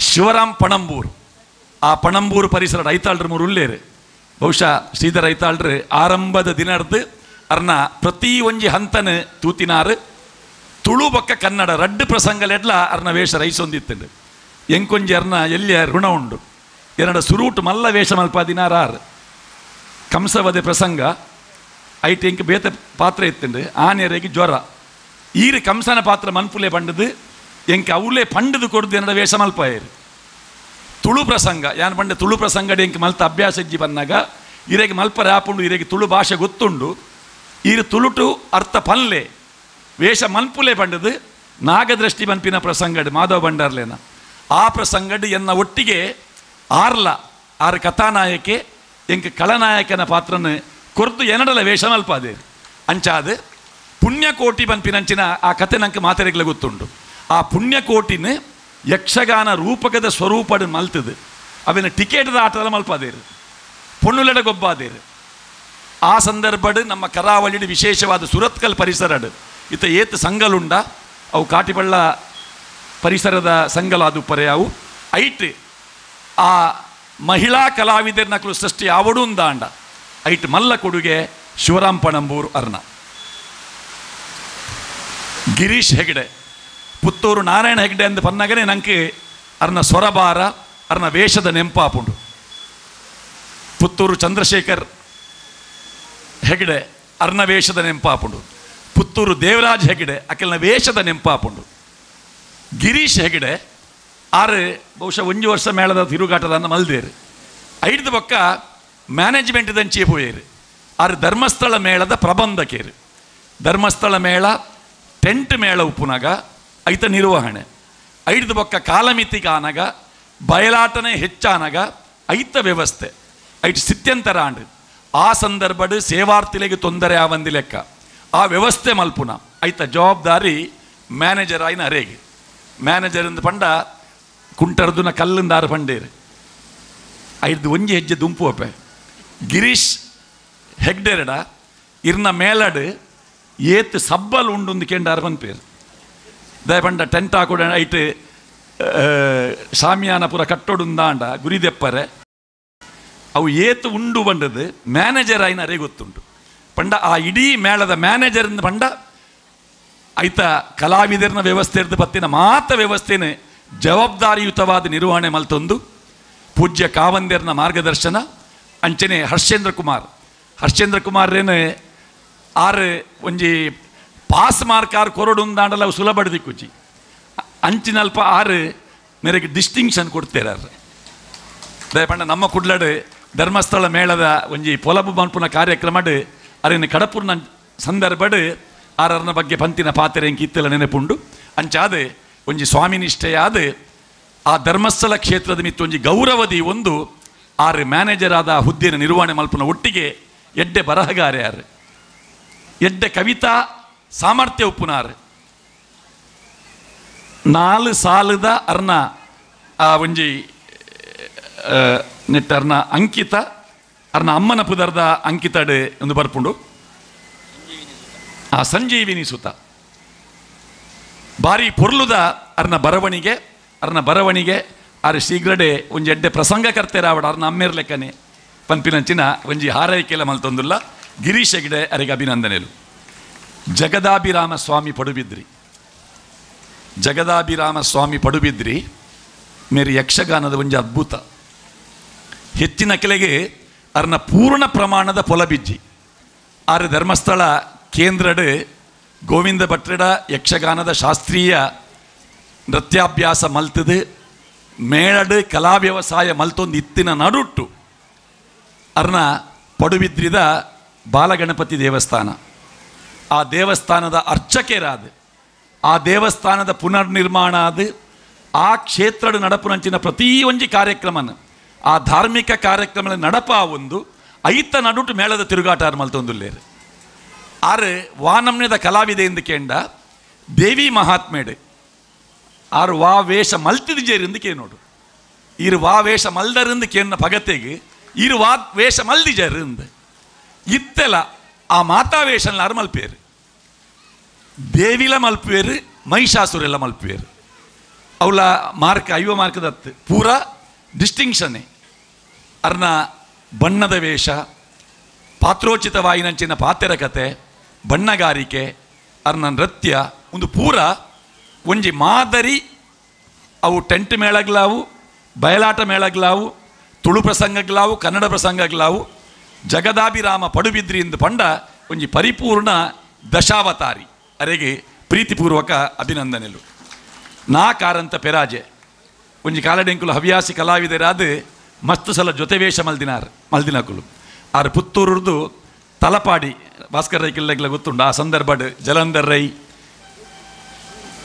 ಶಿವರಾಮ್ ಪಣಂಬೂರು. ಆ ಪಣಂಬೂರು ಪರಿಸರ ರೈತಾಳ್ರು ಮೂರು ಉಲ್ಲೇರು. ಬಹುಶಃ ಶ್ರೀಧರ ರೈತಾಳ್ರು ಆರಂಭದ ದಿನರ್ದು ಅರ್ನ ಪ್ರತಿ ಒಂಜಿ ಹಂತನ ತೂತಿನಾರು. ತುಳು ಬೊಕ್ಕ ಕನ್ನಡ ರಡ್ಡು ಪ್ರಸಂಗಲೆಡ್ಲ ಅರ್ನ ವೇಷ ರೈಸೊಂದಿತ್ತಂಡು. ಎಂಕೊಂಜಿ ಅರ್ನ ಎಲ್ಲಿಯ ಋಣ ಉಂಡು ಎರಡ ಸುರೂಟು ಮಲ್ಲ ವೇಷ ಮಲ್ಪಾದಿನಾರ ಆರು. ಕಂಸವದೆ ಪ್ರಸಂಗ ಐಟ್ ಎಂಕ್ ಬೇತ ಪಾತ್ರ ಇತ್ತಂಡು ಆನೆರೆಗೆ ಜ್ವರ ಈರು ಕಂಸನ ಪಾತ್ರ ಮನ್ಪುಲೆ ಪಂಡದು ಎಂಕ್ ಅವಲೇ ಪಂಡದು ಕೊಡ್ದು ಎನ್ನಡ ವೇಷ ಮಲ್ಪಾಯರು. ತುಳು ಪ್ರಸಂಗ ಯಾನ್ ಪಂಡ ತುಳು ಪ್ರಸಂಗಡೆ ಎಂಕ್ ಮಲ್ತ ಅಭ್ಯಾಸ ಇಜ್ಜಿ ಬಂದಾಗ ಇರೆಗೆ ಮಲ್ಪರೆ ಆಪುಂಡು ಇರೆಗೆ ತುಳು ಭಾಷೆ ಗೊತ್ತುಂಡು ಈರು ತುಳುಟು ಅರ್ಥ ಪನ್ಲೆ ವೇಷ ಮನ್ಪುಲೆ ಪಂಡದು ನಾಗದೃಷ್ಟಿ ಮನ್ಪಿನ ಪ್ರಸಂಗಡ್ ಮಾಧವ ಭಂಡಾರ್ಲೇನ ಆ ಪ್ರಸಂಗಡ್ ಎನ್ನ ಒಟ್ಟಿಗೆ ಆರ್ಲ ಆರು ಕಥಾನಾಯಕೆ ಎಂಕ್ ಕಳನಾಯಕನ ಪಾತ್ರನ ಕೊರ್ದು ಎನ್ನಡಲ ವೇಷ ಮಲ್ಪಾದೆ. ಅಂಚಾದ ಪುಣ್ಯಕೋಟಿ ಪನ್ಪಿನಂಚಿನ ಆ ಕತೆ ನಂಗೆ ಮಾತೆರೆಗ್ಲ ಗೊತ್ತುಂಡು. ಆ ಪುಣ್ಯಕೋಟಿನ Yakshagana ರೂಪಕದ ಸ್ವರೂಪಡು ಮಲ್ತದು ಅವಿನ ಟಿಕೆಟ್ದ ಆಟದ ಮಲ್ಪಾದೇರು ಪೊಣ್ಣುಲೆಡ ಗೊಬ್ಬಾದೇರು. ಆ ಸಂದರ್ಭಡು ನಮ್ಮ ಕರಾವಳಿಡು ವಿಶೇಷವಾದ ಸುರತ್ಕಲ್ ಪರಿಸರಡು ಇತ್ತ ಏತ್ ಸಂಗಲುಂಡ ಅವು ಕಾಟಿಪಳ್ಳ ಪರಿಸರದ ಸಂಗಲಾದುಪ್ಪರೆ ಅವು ಐಟ್ ಆ ಮಹಿಳಾ ಕಲಾವಿದರ್ನಕಲು ಸೃಷ್ಟಿ ಆವಡು ಉಂದಾಂಡ ಐಟ್ ಮಲ್ಲ ಕೊಡುಗೆ ಶಿವರಾಮ್ ಪಣಂಬೂರು ಅರ್ಣ. ಗಿರೀಶ್ ಹೆಗ್ಡೆ ಪುತ್ತೂರು ನಾರಾಯಣ ಹೆಗ್ಡೆ ಅಂದ ಪನ್ನಗನೆ ನಂಗೆ ಅರ್ನ ಸ್ವರಭಾರ ಅರ್ನ ವೇಷದ ನೆಂಪಾಪುಂಡು. ಪುತ್ತೂರು ಚಂದ್ರಶೇಖರ್ ಹೆಗ್ಡೆ ಅರ್ನ ವೇಷದ ನೆಂಪಾಪುಂಡು. ಪುತ್ತೂರು ದೇವರಾಜ್ ಹೆಗ್ಡೆ ಅಕೆಲ್ನ ವೇಷದ ನೆಂಪಾಪುಂಡು. ಗಿರೀಶ್ ಹೆಗ್ಡೆ ಆರು ಬಹುಶಃ ಒಂಜಿ ವರ್ಷ ಮೇಳದ ತಿರುಗಾಟದನ್ನು ಮಲ್ದೇರು ಐದು ಬೊಕ್ಕ ಮ್ಯಾನೇಜ್ಮೆಂಟ್ ದಂಚೆ ಪೋಯೇರು. ಆರು ಧರ್ಮಸ್ಥಳ ಮೇಳದ ಪ್ರಬಂಧಕೇರು. ಧರ್ಮಸ್ಥಳ ಮೇಳ ಟೆಂಟ್ ಮೇಳ ಉಪ್ಪುನಾಗ ಐತ ನಿರ್ವಹಣೆ ಐದು ಬೊಕ್ಕ ಕಾಲಮಿತಿ ಕಾನಗ ಬಯಲಾಟನೆ ಹೆಚ್ಚಾನಗ ಐತ ವ್ಯವಸ್ಥೆ ಐಟ್ ಸ್ಥಿತ್ಯಂತರ ಆಂಡು. ಆ ಸಂದರ್ಭಡು ಸೇವಾರ್ಥಿಲೆಗೆ ತೊಂದರೆ ಆವಂದಿ ಲೆಕ್ಕ ಆ ವ್ಯವಸ್ಥೆ ಮಲ್ಪುನ ಐತ ಜವಾಬ್ದಾರಿ ಮ್ಯಾನೇಜರ್ ಆಯಿನ ಅರೇಗೆ. ಮ್ಯಾನೇಜರ್ ಇಂದ ಪಂಡ ಕುಂಟರ್ದುನ ಕಲ್ಲಿಂದಾರು ಪಂಡೇರು ಐದು ಒಂಜಿ ಹೆಜ್ಜೆ ದುಂಪು ಅಪ್ಪೆ. ಗಿರೀಶ್ ಹೆಗ್ಡೆರಡ ಇರ್ನ ಮೇಲಡು ಏತ್ ಸಬ್ಬಲ್ ಉಂಡುಂದು ಕೇಂಡಾರು ಪನ್ಪೇರು. ದಯಪಂಡ ಟೆಂಟ್ ಹಾಕೊಡ ಐಟ್ ಶಾಮಿಯಾನ ಪೂರ ಕಟ್ಟೋಡುಂದಾಂಡ ಗುರಿದೆಪ್ಪರೆ ಅವು ಏತು ಉಂಡು ಬಂಡದು ಮ್ಯಾನೇಜರ್ ಆಯಿನ ಅರೇ ಗೊತ್ತುಂಟು. ಪಂಡ ಆ ಇಡೀ ಮೇಳದ ಮ್ಯಾನೇಜರ್ ಪಂಡ ಐತ ಕಲಾವಿದರ್ನ ವ್ಯವಸ್ಥೆ ಇರ್ದು ಪತ್ತಿನ ಮಾತ ವ್ಯವಸ್ಥೆನೆ ಜವಾಬ್ದಾರಿಯುತವಾದ ನಿರ್ವಹಣೆ ಮಲ್ತೊಂದು ಪೂಜ್ಯ ಕಾವಂದೇರ್ನ ಮಾರ್ಗದರ್ಶನ ಅಂಚನೆ ಹರ್ಷೇಂದ್ರ ಕುಮಾರ್. ಹರ್ಷೇಂದ್ರ ಕುಮಾರ್ರೇನೆ ಆರು ಒಂಜಿ ಪಾಸ್ ಮಾರ್ಕ್ ಆರು ಕೊರಡುಂದಾಂಡಲ ಅವು ಸುಲಭ ದಿಕ್ಕುಜಿ ಅಂಚಿನಲ್ಪ ಆರು ಮೇರೆಗೆ ಡಿಸ್ಟಿಂಕ್ಷನ್ ಕೊಡ್ತೇರಾರು. ದಯಪಂಡ ನಮ್ಮ ಕುಡ್ಲಡು ಧರ್ಮಸ್ಥಳ ಮೇಳದ ಒಂಜಿ ಪೊಲಬು ಮನ್ಪುನ ಕಾರ್ಯಕ್ರಮಡು ಅರಿನ ಕಡಪುರ್ನ ಸಂದರ್ಭಡು ಆರರ್ನ ಬಗ್ಗೆ ಪಂತಿನ ಪಾತ್ರೆ ಎಂಕ್ ಇತ್ತೆಲ್ಲ ನೆನಪುಂಡು. ಅಂಚಾದ ಒಂಜಿ ಸ್ವಾಮಿನಿಷ್ಠೆಯಾದ ಆ ಧರ್ಮಸ್ಥಳ ಕ್ಷೇತ್ರದ ಮಿತ್ತು ಒಂಜಿ ಗೌರವದಿ ಒಂದು ಆರು ಮ್ಯಾನೇಜರ್ ಆದ ಹುದ್ದೆಯ ನಿರ್ವಹಣೆ ಮಲ್ಪುನ ಒಟ್ಟಿಗೆ ಎಡ್ಡೆ ಬರಹಗಾರೆ ಯಾರು ಎಡ್ಡೆ ಕವಿತಾ ಸಾಮರ್ಥ್ಯ ಉಪ್ಪುನಾರು. ನಾಲು ಸಾಲದ ಅರ್ನ ಆ ಒಂಜಿ ನೆಟ್ಟ ಅರ್ನ ಅಂಕಿತ ಅರ್ನ ಅಮ್ಮನ ಪುದರ್ದ ಅಂಕಿತಡೆ ಒಂದು ಬರ್ಪುಂಡು ಆ ಸಂಜೀವಿನಿ ಸುತ ಬಾರಿ ಪೊರ್ಲುದ ಅರ್ನ ಬರವಣಿಗೆ ಅರ್ನ ಬರವಣಿಗೆ ಆರು ಶೀಘ್ರಡೆ ಒಂಜಿ ಎಡ್ಡೆ ಪ್ರಸಂಗಕರ್ತೆರಾವಡ ಅರ್ನ ಅಮ್ಮೇರ್ಲೆಕ್ಕನೆ ಪನ್ಪಿನಂಚಿನ ಒಂಜಿ ಹಾರೈಕೆಲ ಮಲ್ತೊಂದುಲ್ಲ. ಗಿರೀಶ್ ಹೆಗ್ಡೆ ಅರಿಗೆ ಅಭಿನಂದನೆಲು. ಜಗದಾಭಿರಾಮ ಸ್ವಾಮಿ ಪಡುಬಿದ್ರಿ. ಜಗದಾಭಿರಾಮ ಸ್ವಾಮಿ ಪಡುಬಿದ್ರಿ ಮೇರಿ ಯಕ್ಷಗಾನದ ಒಂಜಿ ಅದ್ಭುತ. ಹೆಚ್ಚಿನ ಕೆಲೆಗೆ ಅರ್ನ ಪೂರ್ಣ ಪ್ರಮಾಣದ ಪೊಲಬಿಜ್ಜಿ. ಆರು ಧರ್ಮಸ್ಥಳ ಕೇಂದ್ರಡು ಗೋವಿಂದ ಭಟ್ರಡ ಯಕ್ಷಗಾನದ ಶಾಸ್ತ್ರೀಯ ನೃತ್ಯಾಭ್ಯಾಸ ಮಲ್ತದು ಮೇಳಡು ಕಲಾ ವ್ಯವಸಾಯ ಮಲ್ತೊಂದು ಇತ್ತಿನ ನಡುಟ್ಟು ಅರ್ನ ಪಡುಬಿದ್ರಿದ ಬಾಲಗಣಪತಿ ದೇವಸ್ಥಾನ ಆ ದೇವಸ್ಥಾನದ ಅರ್ಚಕರಾದ ಆ ದೇವಸ್ಥಾನದ ಪುನರ್ನಿರ್ಮಾಣ ಆದ ಆ ಕ್ಷೇತ್ರದ ನಡಪುನಂಚಿನ ಪ್ರತಿ ಒಂಜಿ ಕಾರ್ಯಕ್ರಮನ ಆ ಧಾರ್ಮಿಕ ಕಾರ್ಯಕ್ರಮ ನಡಪ ಒಂದು ಐತ ನಡುಟು ಮೇಳದ ತಿರುಗಾಟ ಮಲ್ತೊಂದುಲ್ಲೇರು. ಆರು ವಾನಮ್ಯದ ಕಲಾವಿದೆ ಎಂದು ಕೇಂಡ ದೇವಿ ಮಹಾತ್ಮೇಡೆ ಆರು ವಾ ವೇಷ ಮಲ್ತಿದ್ಜೇರಿಂದು ಕೇನೋಡು ಇರು ವಾ ವೇಷ ಮಲ್ದರಿಂದ ಕೇನ್ನ ಪಗತೆಗೆ ಇರು ವಾ ವೇಷ ಮಲ್ದಿಜರಿಂದ ಇತ್ತೆಲ ಆ ಮಾತಾ ವೇಷನ ಆರು ಮಲ್ಪೇರು ದೇವಿಲ ಮಲ್ಪೇರು ಮಹಿಷಾಸುರೆಲ್ಲ ಮಲ್ಪೇರು ಅವಳ ಮಾರ್ಕ್ ಐವ ಮಾರ್ಕದತ್ತು ಪೂರಾ ಡಿಸ್ಟಿಂಕ್ಷನ್ನೇ. ಅರ್ನ ಬಣ್ಣದ ವೇಷ ಪಾತ್ರೋಚಿತವಾಯಿನಂಚಿನ ಪಾತೆರ ಕತೆ ಬಣ್ಣಗಾರಿಕೆ ಅರ್ನ ನೃತ್ಯ ಒಂದು ಪೂರ ಒಂಜಿ ಮಾದರಿ. ಅವು ಟೆಂಟ್ ಮೇಳಗ್ಲಾವು ಬಯಲಾಟ ಮೇಳಗ್ಲಾವು ತುಳು ಪ್ರಸಂಗಗ್ಲಾವು ಕನ್ನಡ ಪ್ರಸಂಗಗ್ಲಾವು ಜಗದಾಭಿರಾಮ ಪಡುಬಿದ್ರಿ ಎಂದು ಪಂಡ ಒಂಜಿ ಪರಿಪೂರ್ಣ ದಶಾವತಾರಿ ಅರೆಗೆ ಪ್ರೀತಿಪೂರ್ವಕ ಅಭಿನಂದನೆಲು. ನಾ ಕಾರಂತ ಪೆರಾಜೆ ಒಂಜಿ ಕಾಲಡೆಂಕುಲು ಹವ್ಯಾಸಿ ಕಲಾವಿದರಾದ ಮಸ್ತ್ ಸಲ ಜೊತೆ ವೇಷ ಮಲ್ದಿನಾರ್ ಮಲ್ದಿನಕುಲು. ಆರು ಪುತ್ತೂರುರ್ದು ತಲಪಾಡಿ ಭಾಸ್ಕರ್ ರೈ ಕಿಲ್ಲೆಗ್ಲ ಗೊತ್ತುಂಡು ಆ ಸಂದರ್ಭಡ್ ಜಲಂಧರ್ ರೈ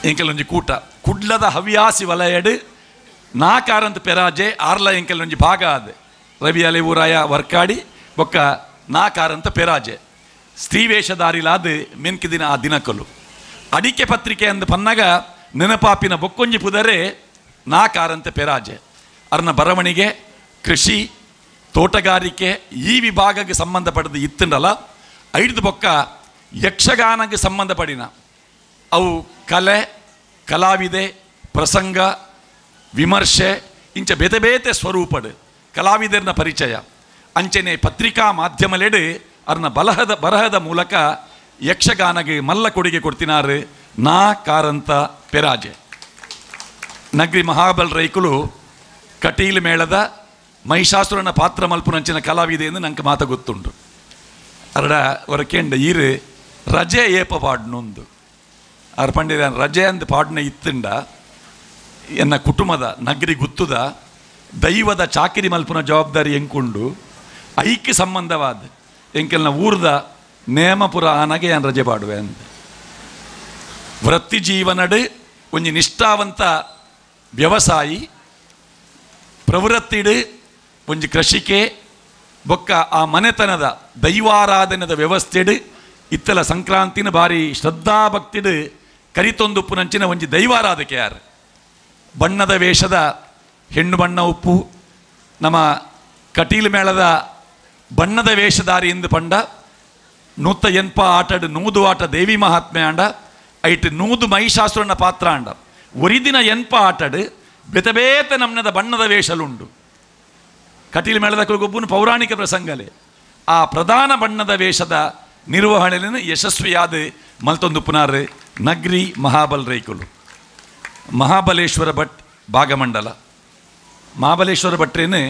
ಎಂಕೆಲೊಂಜಿ ಕೂಟ ಕುಡ್ಲದ ಹವ್ಯಾಸಿ ವಲಯಡು ನಾ ಕಾರಂತ ಪೆರಾಜೆ ಆರ್ಲ ಎಂಕೆಲೊಂಜಿ ಭಾಗ ಆದ ರವಿ ಅಲೆವೂರಾಯ ವರ್ಕಾಡಿ ಬೊಕ್ಕ ನಾ ಕಾರಂತ ಪೆರಾಜೆ ಸ್ತ್ರೀ ವೇಷಧಾರಿಲಾದ ಮೆನ್ಕಿದಿನ ಆ ದಿನಕಲು. ಅಡಿಕೆ ಪತ್ರಿಕೆ ಅಂದ ಪನ್ನಾಗ ನೆನಪಾಪಿನ ಬೊಕ್ಕೊಂಜಿ ಪುದರೆ ನಾ ಕಾರಂತ ಪೆರಾಜೆ ಅರ್ನ ಬರವಣಿಗೆ ಕೃಷಿ ತೋಟಗಾರಿಕೆ ಈ ವಿಭಾಗಕ್ಕೆ ಸಂಬಂಧಪಟ್ಟದ್ದು ಇತ್ತಂಡಲ್ಲ ಐದು ಬೊಕ್ಕ ಯಕ್ಷಗಾನಕ್ಕೆ ಸಂಬಂಧಪಡಿನ ಅವು ಕಲೆ ಕಲಾವಿದೆ ಪ್ರಸಂಗ ವಿಮರ್ಶೆ ಇಂಚ ಬೇತೆ ಬೇತೆ ಸ್ವರೂಪಡು ಕಲಾವಿದರನ ಪರಿಚಯ ಅಂಚನೆ ಪತ್ರಿಕಾ ಮಾಧ್ಯಮಲೆಡು ಅರ್ನ ಬರಹದ ಮೂಲಕ ಯಕ್ಷಗಾನಗೆ ಮಲ್ಲ ಕೊಡುಗೆ ಕೊಡ್ತಿನಾರು ನಾ ಕಾರಂತ ಪೆರಾಜೆ. ನಗರಿ ಮಹಾಬಲ್ ರೈಕುಲು ಕಟೀಲು ಮೇಳದ ಮಹಿಷಾಸುರನ ಪಾತ್ರ ಮಲ್ಪುನಂಚಿನ ಕಲಾವಿದೆ ಎಂದು ನಂಗೆ ಮಾತ ಗೊತ್ತುಂಟು. ಅರಡ ಹೊರಕೆಂಡ ಈರು ರಜೆ ಏಪ ಪಾಡ್ನೊಂದು ಅರ್ ಪಂಡಿರ ರಜೆ ಅಂದು ಪಾಡ್ನ ಇತ್ತಂಡ ಎನ್ನ ಕುಟುಂಬದ ನಗರಿ ಗುತ್ತುದ ದೈವದ ಚಾಕಿರಿ ಮಲ್ಪುನ ಜವಾಬ್ದಾರಿ ಎಂಕುಂಡು ಐಕ್ಕೆ ಸಂಬಂಧವಾದ ಎಂಕೆಲ್ನ ಊರ್ದ ನೇಮಪುರ ಆನಗೆ ಯಾನ್ ರಜೆ ಪಾಡುವೆ ಅಂದ. ವೃತ್ತಿ ಜೀವನಡು ಒಂಜಿ ನಿಷ್ಠಾವಂತ ವ್ಯವಸಾಯಿ ಪ್ರವೃತ್ತಿಡು ಒಂಜಿ ಕೃಷಿಕೆ ಬೊಕ್ಕ ಆ ಮನೆತನದ ದೈವಾರಾಧನದ ವ್ಯವಸ್ಥೆಡು ಇತ್ತಲ ಸಂಕ್ರಾಂತಿನ ಭಾರಿ ಶ್ರದ್ಧಾಭಕ್ತಿಡು ಕರಿತೊಂದು ಉಪ್ಪುನಂಚಿನ ಒಂಜಿ ದೈವಾರಾಧಕೆ ಯಾರು ಬಣ್ಣದ ವೇಷದ ಹೆಣ್ಣು ಬಣ್ಣ ಉಪ್ಪು ನಮ್ಮ ಕಟೀಲು ಮೇಳದ ಬಣ್ಣದ ವೇಷಧಾರಿ ಎಂದು ಪಂಡ ನೂತ ಎನ್ಪ ಆಟಡು ನೂದು ಆಟ ದೇವಿ ಮಹಾತ್ಮೆ ಆಂಡ ಐಟ್ ನೂದು ಮಹಿಷಾಸುರನ ಪಾತ್ರ ಆಂಡ ಒರಿದಿನ ಎನ್ಪ ಆಟಡು ಬೇತೆ ಬೇತೆ ನಮ್ಮನದ ಬಣ್ಣದ ವೇಷಲುಂಡು. ಕಟೀಲು ಮೇಳದ ಗೊಬ್ಬನು ಪೌರಾಣಿಕ ಪ್ರಸಂಗಲೇ ಆ ಪ್ರಧಾನ ಬಣ್ಣದ ವೇಷದ ನಿರ್ವಹಣೆಯನ್ನು ಯಶಸ್ವಿಯಾದ ಮಲ್ತೊಂದು ಪುನಾರ್ ನಗ್ರಿ ಮಹಾಬಲ್ ರೈಕುಲು. ಮಹಾಬಲೇಶ್ವರ ಭಟ್ ಭಾಗಮಂಡಲ ಮಹಾಬಲೇಶ್ವರ ಭಟ್ರೇನೆ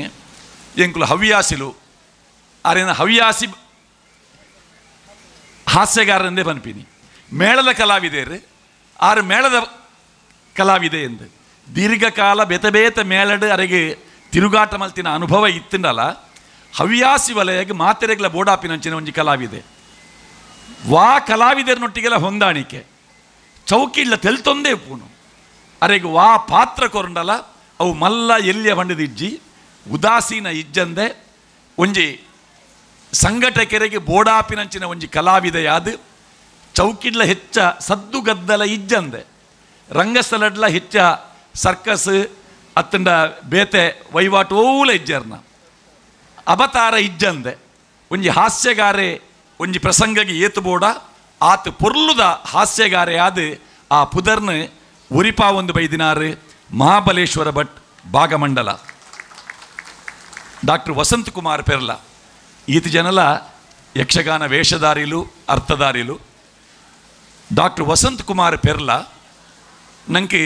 ಎಂಕುಲು ಹವ್ಯಾಸಿಲು ಆರೇನ ಹವ್ಯಾಸಿ ಹಾಸ್ಯಗಾರನೆಂದೇ ಪನ್ಪಿನಿ ಮೇಳದ ಕಲಾವಿದೇರು ಆರು ಮೇಳದ ಕಲಾವಿದೆ ಎಂದು ದೀರ್ಘಕಾಲ ಬೇತೆ ಬೇತೆ ಮೇಳಡು ಅರೆಗೆ ತಿರುಗಾಟ ಮಲ್ತಿನ ಅನುಭವ ಇತ್ತಂಡಲ್ಲ ಹವ್ಯಾಸಿ ವಲಯಗೆ ಮಾತೆರೆಗ್ಲ ಬೋಡಾಪಿನಂಚಿನ ಒಂಜಿ ಕಲಾವಿದೆ ವಾ ಕಲಾವಿದರನ್ನೊಟ್ಟಿಗೆಲ್ಲ ಹೊಂದಾಣಿಕೆ ಚೌಕಿಲ್ಲ ತೆಲ್ತೊಂದೇ ಪೂನು ಅರೆಗೆ ವಾ ಪಾತ್ರ ಕೊರಂಡಲ ಅವು ಮಲ್ಲ ಎಲ್ಲಿಯ ಬಂಡದಿಜ್ಜಿ ಉದಾಸೀನ ಇಜ್ಜಂದೆ ಒಂಜಿ ಸಂಘಟಕರಿಗೆ ಬೋಡಾಪಿನಂಚಿನ ಒಂಜಿ ಕಲಾವಿದೆಯಾದ ಚೌಕಿಡ್ಲ ಹೆಚ್ಚ ಸದ್ದುಗದ್ದಲ ಇಜ್ಜಂದೆ ರಂಗಸ್ಥಳಡ್ಲ ಹೆಚ್ಚ ಸರ್ಕಸ್ ಅತ್ತಂಡ ಬೇತೆ ವಹಿವಾಟು ಓಲ ಇಜ್ಜರ್ನ ಅವತಾರ ಇಜ್ಜಂದೆ ಒಂಜಿ ಹಾಸ್ಯಗಾರೆ ಒಂಜಿ ಪ್ರಸಂಗಗೆ ಏತು ಬೋಡ ಆತ ಪೊರ್ಲುದ ಹಾಸ್ಯಗಾರೆ ಆದ ಆ ಪುದರ್ನ ಒರಿಪಾ ಒಂದು ಬೈದಿನಾರು ಮಹಾಬಲೇಶ್ವರ ಭಟ್ ಭಾಗಮಂಡಲ. ಡಾಕ್ಟರ್ ವಸಂತ ಕುಮಾರ್ ಪೆರ್ಲ ಈತ ಜನಲ ಯಕ್ಷಗಾನ ವೇಷಧಾರಿಲು ಅರ್ಥಧಾರಿಲು. ಡಾಕ್ಟರ್ ವಸಂತ ಕುಮಾರ್ ಪೆರ್ಲ ನಂಗೆ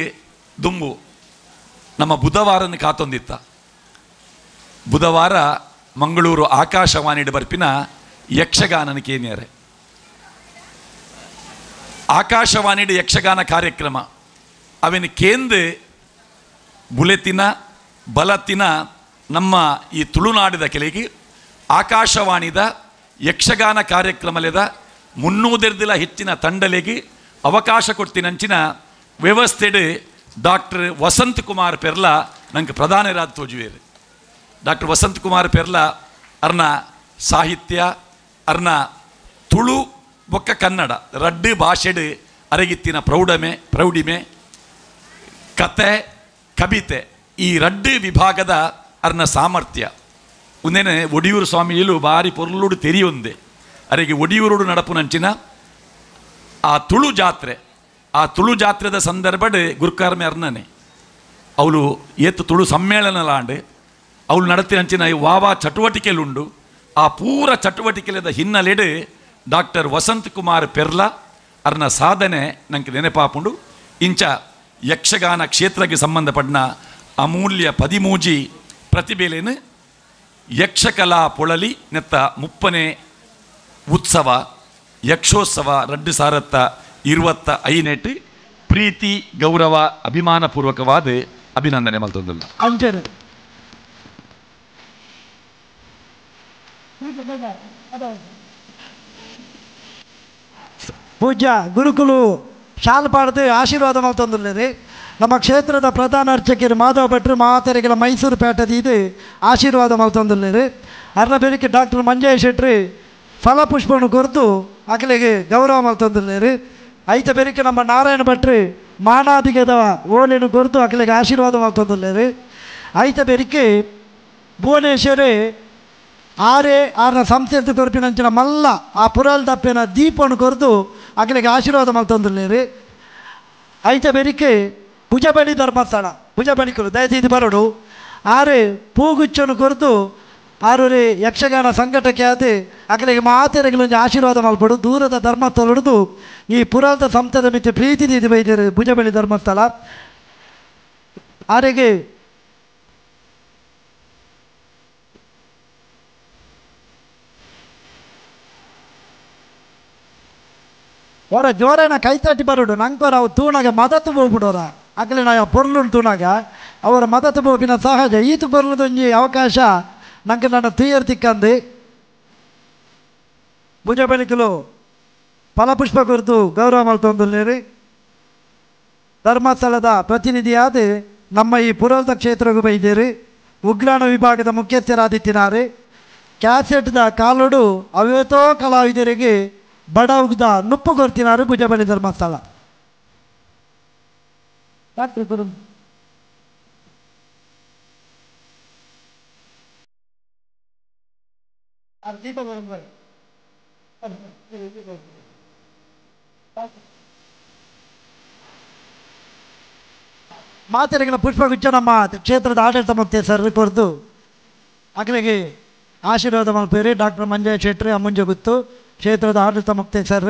ದುಂಬು ನಮ್ಮ ಬುಧವಾರನ ಕಾತೊಂದಿತ್ತ. ಬುಧವಾರ ಮಂಗಳೂರು ಆಕಾಶವಾಣಿಡು ಬರ್ಪಿನ ಯಕ್ಷಗಾನನ ಕೇನ್ಯಾರೆ ಆಕಾಶವಾಣಿಡು ಯಕ್ಷಗಾನ ಕಾರ್ಯಕ್ರಮ ಅವಿನ ಕೇಂದ್ರ ಬುಲೆತಿನ ಬಲತಿನ ನಮ್ಮ ಈ ತುಳುನಾಡಿದ ಕೆಲಗೆ ಆಕಾಶವಾಣಿದ ಯಕ್ಷಗಾನ ಕಾರ್ಯಕ್ರಮಲೆದ ಮುನ್ನೂದೆರ್ದಿಲ ಹೆಚ್ಚಿನ ತಂಡಲೆಗೆ ಅವಕಾಶ ಕೊಡ್ತಿನಂಚಿನ ವ್ಯವಸ್ಥೆಡು ಡಾಕ್ಟರ್ ವಸಂತ ಕುಮಾರ್ ಪೆರ್ಲ ನಂಗೆ ಪ್ರಧಾನರಾದ ತೋಜುವೇರು. ಡಾಕ್ಟರ್ ವಸಂತ ಕುಮಾರ್ ಪೆರ್ಲ ಅರ್ನ ಸಾಹಿತ್ಯ ಅರ್ನ ತುಳು ಬೊಕ್ಕ ಕನ್ನಡ ರಡ್ಡು ಭಾಷೆಡು ಅರಗಿತ್ತಿನ ಪ್ರೌಢಿಮೆ ಕತೆ ಕವಿತೆ ಈ ರಡ್ಡು ವಿಭಾಗದ ಅರ್ನ ಸಾಮರ್ಥ್ಯ ಒಂದೇನೆ ಒಡಿಯೂರು ಸ್ವಾಮಿಯಲು ಭಾರಿ ಪೊರ್ಲುಡು ತೆರಿಯೊಂದೆ ಅರೆಗೆ ಒಡಿಯೂರುಡು ನಡಪುನಂಚಿನ ಆ ತುಳು ಜಾತ್ರೆ ಆ ತುಳು ಜಾತ್ರೆದ ಸಂದರ್ಭಡ್ ಗುರುಕಾರ್ಮೆ ಅರ್ನನೆ ಅವಳು ಏತು ತುಳು ಸಮ್ಮೇಳನಲಾಂಡು ಅವಳು ನಡತಿನಂಚಿನ ವಾವಾ ಚಟುವಟಿಕೆಲುಂಡು ಆ ಪೂರ ಚಟುವಟಿಕೆಲದ ಹಿನ್ನೆಲೆಡು ಡಾಕ್ಟರ್ ವಸಂತ ಕುಮಾರ್ ಪೆರ್ಲ ಅರ್ನ ಸಾಧನೆ ನಂಗೆ ನೆನಪಾಪುಂಡು. ಇಂಚ ಯಕ್ಷಗಾನ ಕ್ಷೇತ್ರಕ್ಕೆ ಸಂಬಂಧಪಟ್ಟ ಅಮೂಲ್ಯ ಪದಿಮೂಜಿ ಪ್ರತಿಭೆಲೇನು ಯಕ್ಷಕಲಾ ಪೊಳಲಿ ನೆತ್ತ 30ನೇ ಉತ್ಸವ ಯಕ್ಷೋತ್ಸವ 2025 ಪ್ರೀತಿ ಗೌರವ ಅಭಿಮಾನಪೂರ್ವಕವಾದ ಅಭಿನಂದನೆ ಮಲ್ತೊಂದುಲ್ಲ. ಪೂಜ್ಯ ಗುರುಕುಲು ಶಾಲು ಪಾಡ್ದು ಆಶೀರ್ವಾದ ಮಲ್ತೊಂದುಲ್ಲೆರ್. ನಮ್ಮ ಕ್ಷೇತ್ರದ ಪ್ರಧಾನ ಅರ್ಚಕರು ಮಾಧವ ಭಟ್ರು ಮಾತೆರೆಗಳ ಮೈಸೂರು ಪೇಟದ ಇದು ಆಶೀರ್ವಾದ ಮಲ್ತೊಂದುಲ್ಲೆರ್. ಅರ್ನ ಬೆಳಿಗ್ಗೆ ಡಾಕ್ಟರ್ ಮಂಜೇಶ್ ಶೆಟ್ರು ಫಲಪುಷ್ಪವನ್ನು ಕೊರ್ದು ಅಕಲೆಗೆ ಗೌರವ ಮಲ್ತೊಂದುಲ್ಲೆರ್. ಐತ ಬೆರಿಕೆ ನಮ್ಮ ನಾರಾಯಣ ಭಟ್ರು ಮಾನಾದಿಗೆದ ಓಲೆನು ಕೊರ್ದು ಅಕಲೆಗೆ ಆಶೀರ್ವಾದ ಮಲ್ತೊಂದುಲ್ಲೆರ್. ಐತ ಬೆರಿಕೆ ಭುವನೇಶ್ವರಿ ಆರೆ ಆರ್ನ ಸಂಸ್ಥೆ ಕೊರ್ಪಿನಂಚಿನ ಮಲ್ಲ ಆ ಪುರಾಲ್ ದಪ್ಪೆನ ದೀಪನು ಕೊರ್ದು ಅಕಲೆಗೆ ಆಶೀರ್ವಾದ ಮಲ್ತೊಂದುಲ್ಲೆರ್. ಐತ ಬೆರಿಕೆ ಭುಜಬಲಿ ಧರ್ಮಸ್ಥಳ ಭುಜಬಲಿಕರು ದಯದೀದಿ ಬರೋಡು ಆರೆ ಪೂಗುಚ್ಚನು ಕೊರ್ದು ಆರೂರಿ ಯಕ್ಷಗಾನ ಸಂಘಟಕ್ಕೆ ಆದ ಅಕಲೆಗೆ ಮಾತೆರೆಗಳೊಂದು ಆಶೀರ್ವಾದ ಮಲ್ಪಡು. ದೂರದ ಧರ್ಮಸ್ಥಳ ಈ ಪುರಾಲ್ದ ಸಂಸ್ಥೆದ ಮಿತ್ತ ಪ್ರೀತಿ ದೀದಿ ಬೈದರು ಭುಜಬಲಿ ಧರ್ಮಸ್ಥಳ ಆರೆಗೆ ಹೊರ ಜೋರನ ಕೈತಾಟಿ ಬರೋಡು ನಂಕೋರ ಅವು ತೂಣಾಗ ಮದತ್ತು ಹೋಗ್ಬಿಡೋರ ಅಗಲಿ ನಾ ಪೊರ್ಲು ತೂಣಾಗ ಅವರ ಮದತ್ತು ಹೋಗಿನ ಸಹಜ ಈತು ಪೊರ್ಲದೊಂಜಿ ಅವಕಾಶ ನಂಗೆ ನನ್ನ ತುಯರ್ ತಿಕ್ಕಂದು ಭುಜಬಲಿಕಲು ಫಲಪುಷ್ಪ ಕುರಿತು ಗೌರವ ಮಲ್ತೊಂದುಲ್ಲೆರ್. ಧರ್ಮಸ್ಥಳದ ಪ್ರತಿನಿಧಿಯಾದ ನಮ್ಮ ಈ ಪುರೋಹಿತ ಕ್ಷೇತ್ರಕ್ಕೂ ಬೈದೇರು. ಉಗ್ರಾಣ ವಿಭಾಗದ ಮುಖ್ಯಸ್ಥರಾದಿತ್ತಿನಾರು. ಕ್ಯಾಸೆಟ್ದ ಕಾಲೋಡು ಅವೇತೋ ಕಲಾವಿದರಿಗೆ ಬಡವುದ ನುಪ್ಪು ಕೊರ್ತಿನಾರು ಭುಜಬಲಿ ಧರ್ಮಸ್ಥಳ. ಡಾಕ್ಟರ್ ಮಾತೆರೆಗಳ ಪುಷ್ಪಗುಚ್ಛ ನಮ್ಮ ಕ್ಷೇತ್ರದ ಆಡಳಿತ ಮುಕ್ತೇಸರ್ ಕೊರ್ದು ಅಗಲಿಗೆ ಆಶೀರ್ವಾದ ಮಲ್ಪೇರಿ. ಡಾಕ್ಟರ್ ಮಂಜಯ ಶೆಟ್ರಿ ಅಮ್ಮುಂಜ ಗುತ್ತು ಕ್ಷೇತ್ರದ ಆಡಳಿತ ಮುಕ್ತೇಸರ್.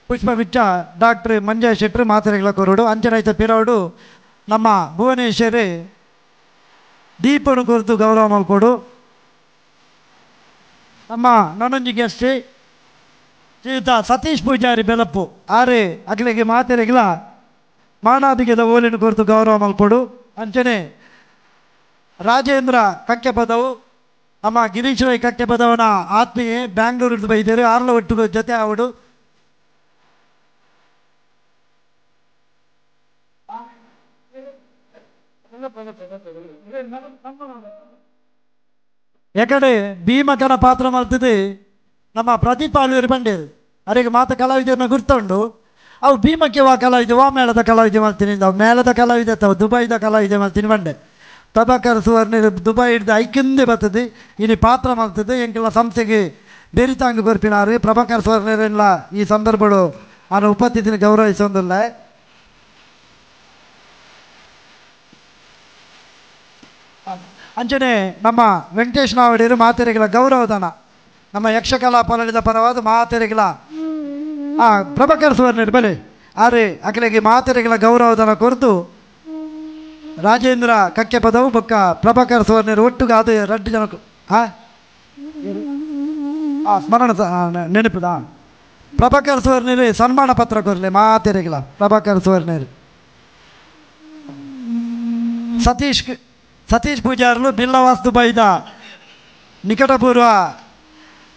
ಪುಷ್ಪಗುಚ್ಛ ಡಾಕ್ಟರ್ ಮಂಜಯ ಶೆಟ್ರಿ ಮಾತೆರೆಗಳ ಕೊರಡು. ಅಂಚನೈತ ಪಿರವಡು ನಮ್ಮ ಭುವನೇಶ್ವರಿ ದೀಪನು ಕುರಿತು ಗೌರವ ಮಲ್ಪಡು. ನಮ್ಮ ನನೊಂಜಿ ಗೆಸ್ಟ್ ಶ್ರೀಯುತ ಸತೀಶ್ ಪೂಜಾರಿ ಬೆಲಪ್ಪು ಆರೆ ಅಗಲಿಗೆ ಮಾತೆರೆಗಳ ಮಾನಾದಿಗೆದ ಓಲಿನ ಕುರಿತು ಗೌರವ ಮಲ್ಪಡು. ಅಂಚನೆ ರಾಜೇಂದ್ರ ಕಕ್ಕೆಪದವು ನಮ್ಮ ಗಿರೀಶ್ ರೈ ಕಕ್ಕೆಪದವನ ಆತ್ಮೀಯ ಬ್ಯಾಂಗ್ಳೂರು ಬೈದೇರು ಆರ್ಲ ಒಟ್ಟು ಜೊತೆ ಆವಡು. ಯಾಕಂದ್ರೆ ಭೀಮಕನ ಪಾತ್ರ ಮಾಡ್ತಿದ್ದು ನಮ್ಮ ಪ್ರದೀಪ ಆಳ್ವೇರು ಬಂಡೇರು ಅರೆಗೆ ಮಾತ ಕಲಾವಿದರನ್ನ ಗುರ್ತುಂಡು. ಅವು ಭೀಮಕ್ಕೆ ವಾ ಕಲಾವಿದೆ ವಾ ಮೇಳದ ಕಲಾವಿದೆ ಮಾಡ್ತೀನಿ, ಅವು ಮೇಳದ ಕಲಾವಿದೆ ಅಥವಾ ದುಬೈದ ಕಲಾವಿದೆ ಮಾಡ್ತೀನಿ ಬಂಡೆ. ಪ್ರಭಾಕರ್ ಸುವರ್ಣ ದುಬೈ ಹಿಡ್ದು ಐಕಿಂದೆ ಬರ್ತದೆ ಇನ್ನು ಪಾತ್ರ ಮಾಡ್ತದೆ ಎಂಕೆಲ್ಲ ಸಂಸ್ಥೆಗೆ ಬೇರಿತಾಂಗ್ ಕೊರ್ಪಿನಾರು ಪ್ರಭಾಕರ್ ಸುವರ್ಣರೆಲ್ಲ ಈ ಸಂದರ್ಭಗಳು ಆನ ಉಪಸ್ಥಿತಿನ ಗೌರವಿಸೊಂದಿಲ್ಲ. ಅಂಚನೆ ನಮ್ಮ ವೆಂಕಟೇಶ್ ನಾವಡಿಯರು ಮಾತೆರೆಗಳ ಗೌರವಧನ ನಮ್ಮ ಯಕ್ಷಕಲಾ ಪಲಡಿದ ಪರವಾದ ಮಾತೆರೆಗಳ ಪ್ರಭಾಕರ್ ಸುವರ್ಣರು ಬಲೆ ಆರೆ ಅಕಲೆಗೆ ಮಾತೆರೆಗಳ ಗೌರವಧನ ಕೊರತು ರಾಜೇಂದ್ರ ಕಕ್ಕೆ ಪದವು ಬೊಕ್ಕ ಪ್ರಭಾಕರ್ ಸುವರ್ಣರು ಒಟ್ಟುಗ ಅದು ರಡ್ಡು ಜನಕ್ಕೆ ಸ್ಮರಣ ನೆನಪುದ ಪ್ರಭಾಕರ್ ಸುವರ್ಣರು ಸನ್ಮಾನ ಪತ್ರ ಕೊರಲೆ ಮಾತೆರೆಗಳ ಪ್ರಭಾಕರ್ ಸುವರ್ಣರು. ಸತೀಶ್ ಪೂಜಾರ್ಲು ಬಿಲ್ಲವಾಸ್ ದುಬೈದ ನಿಕಟಪೂರ್ವ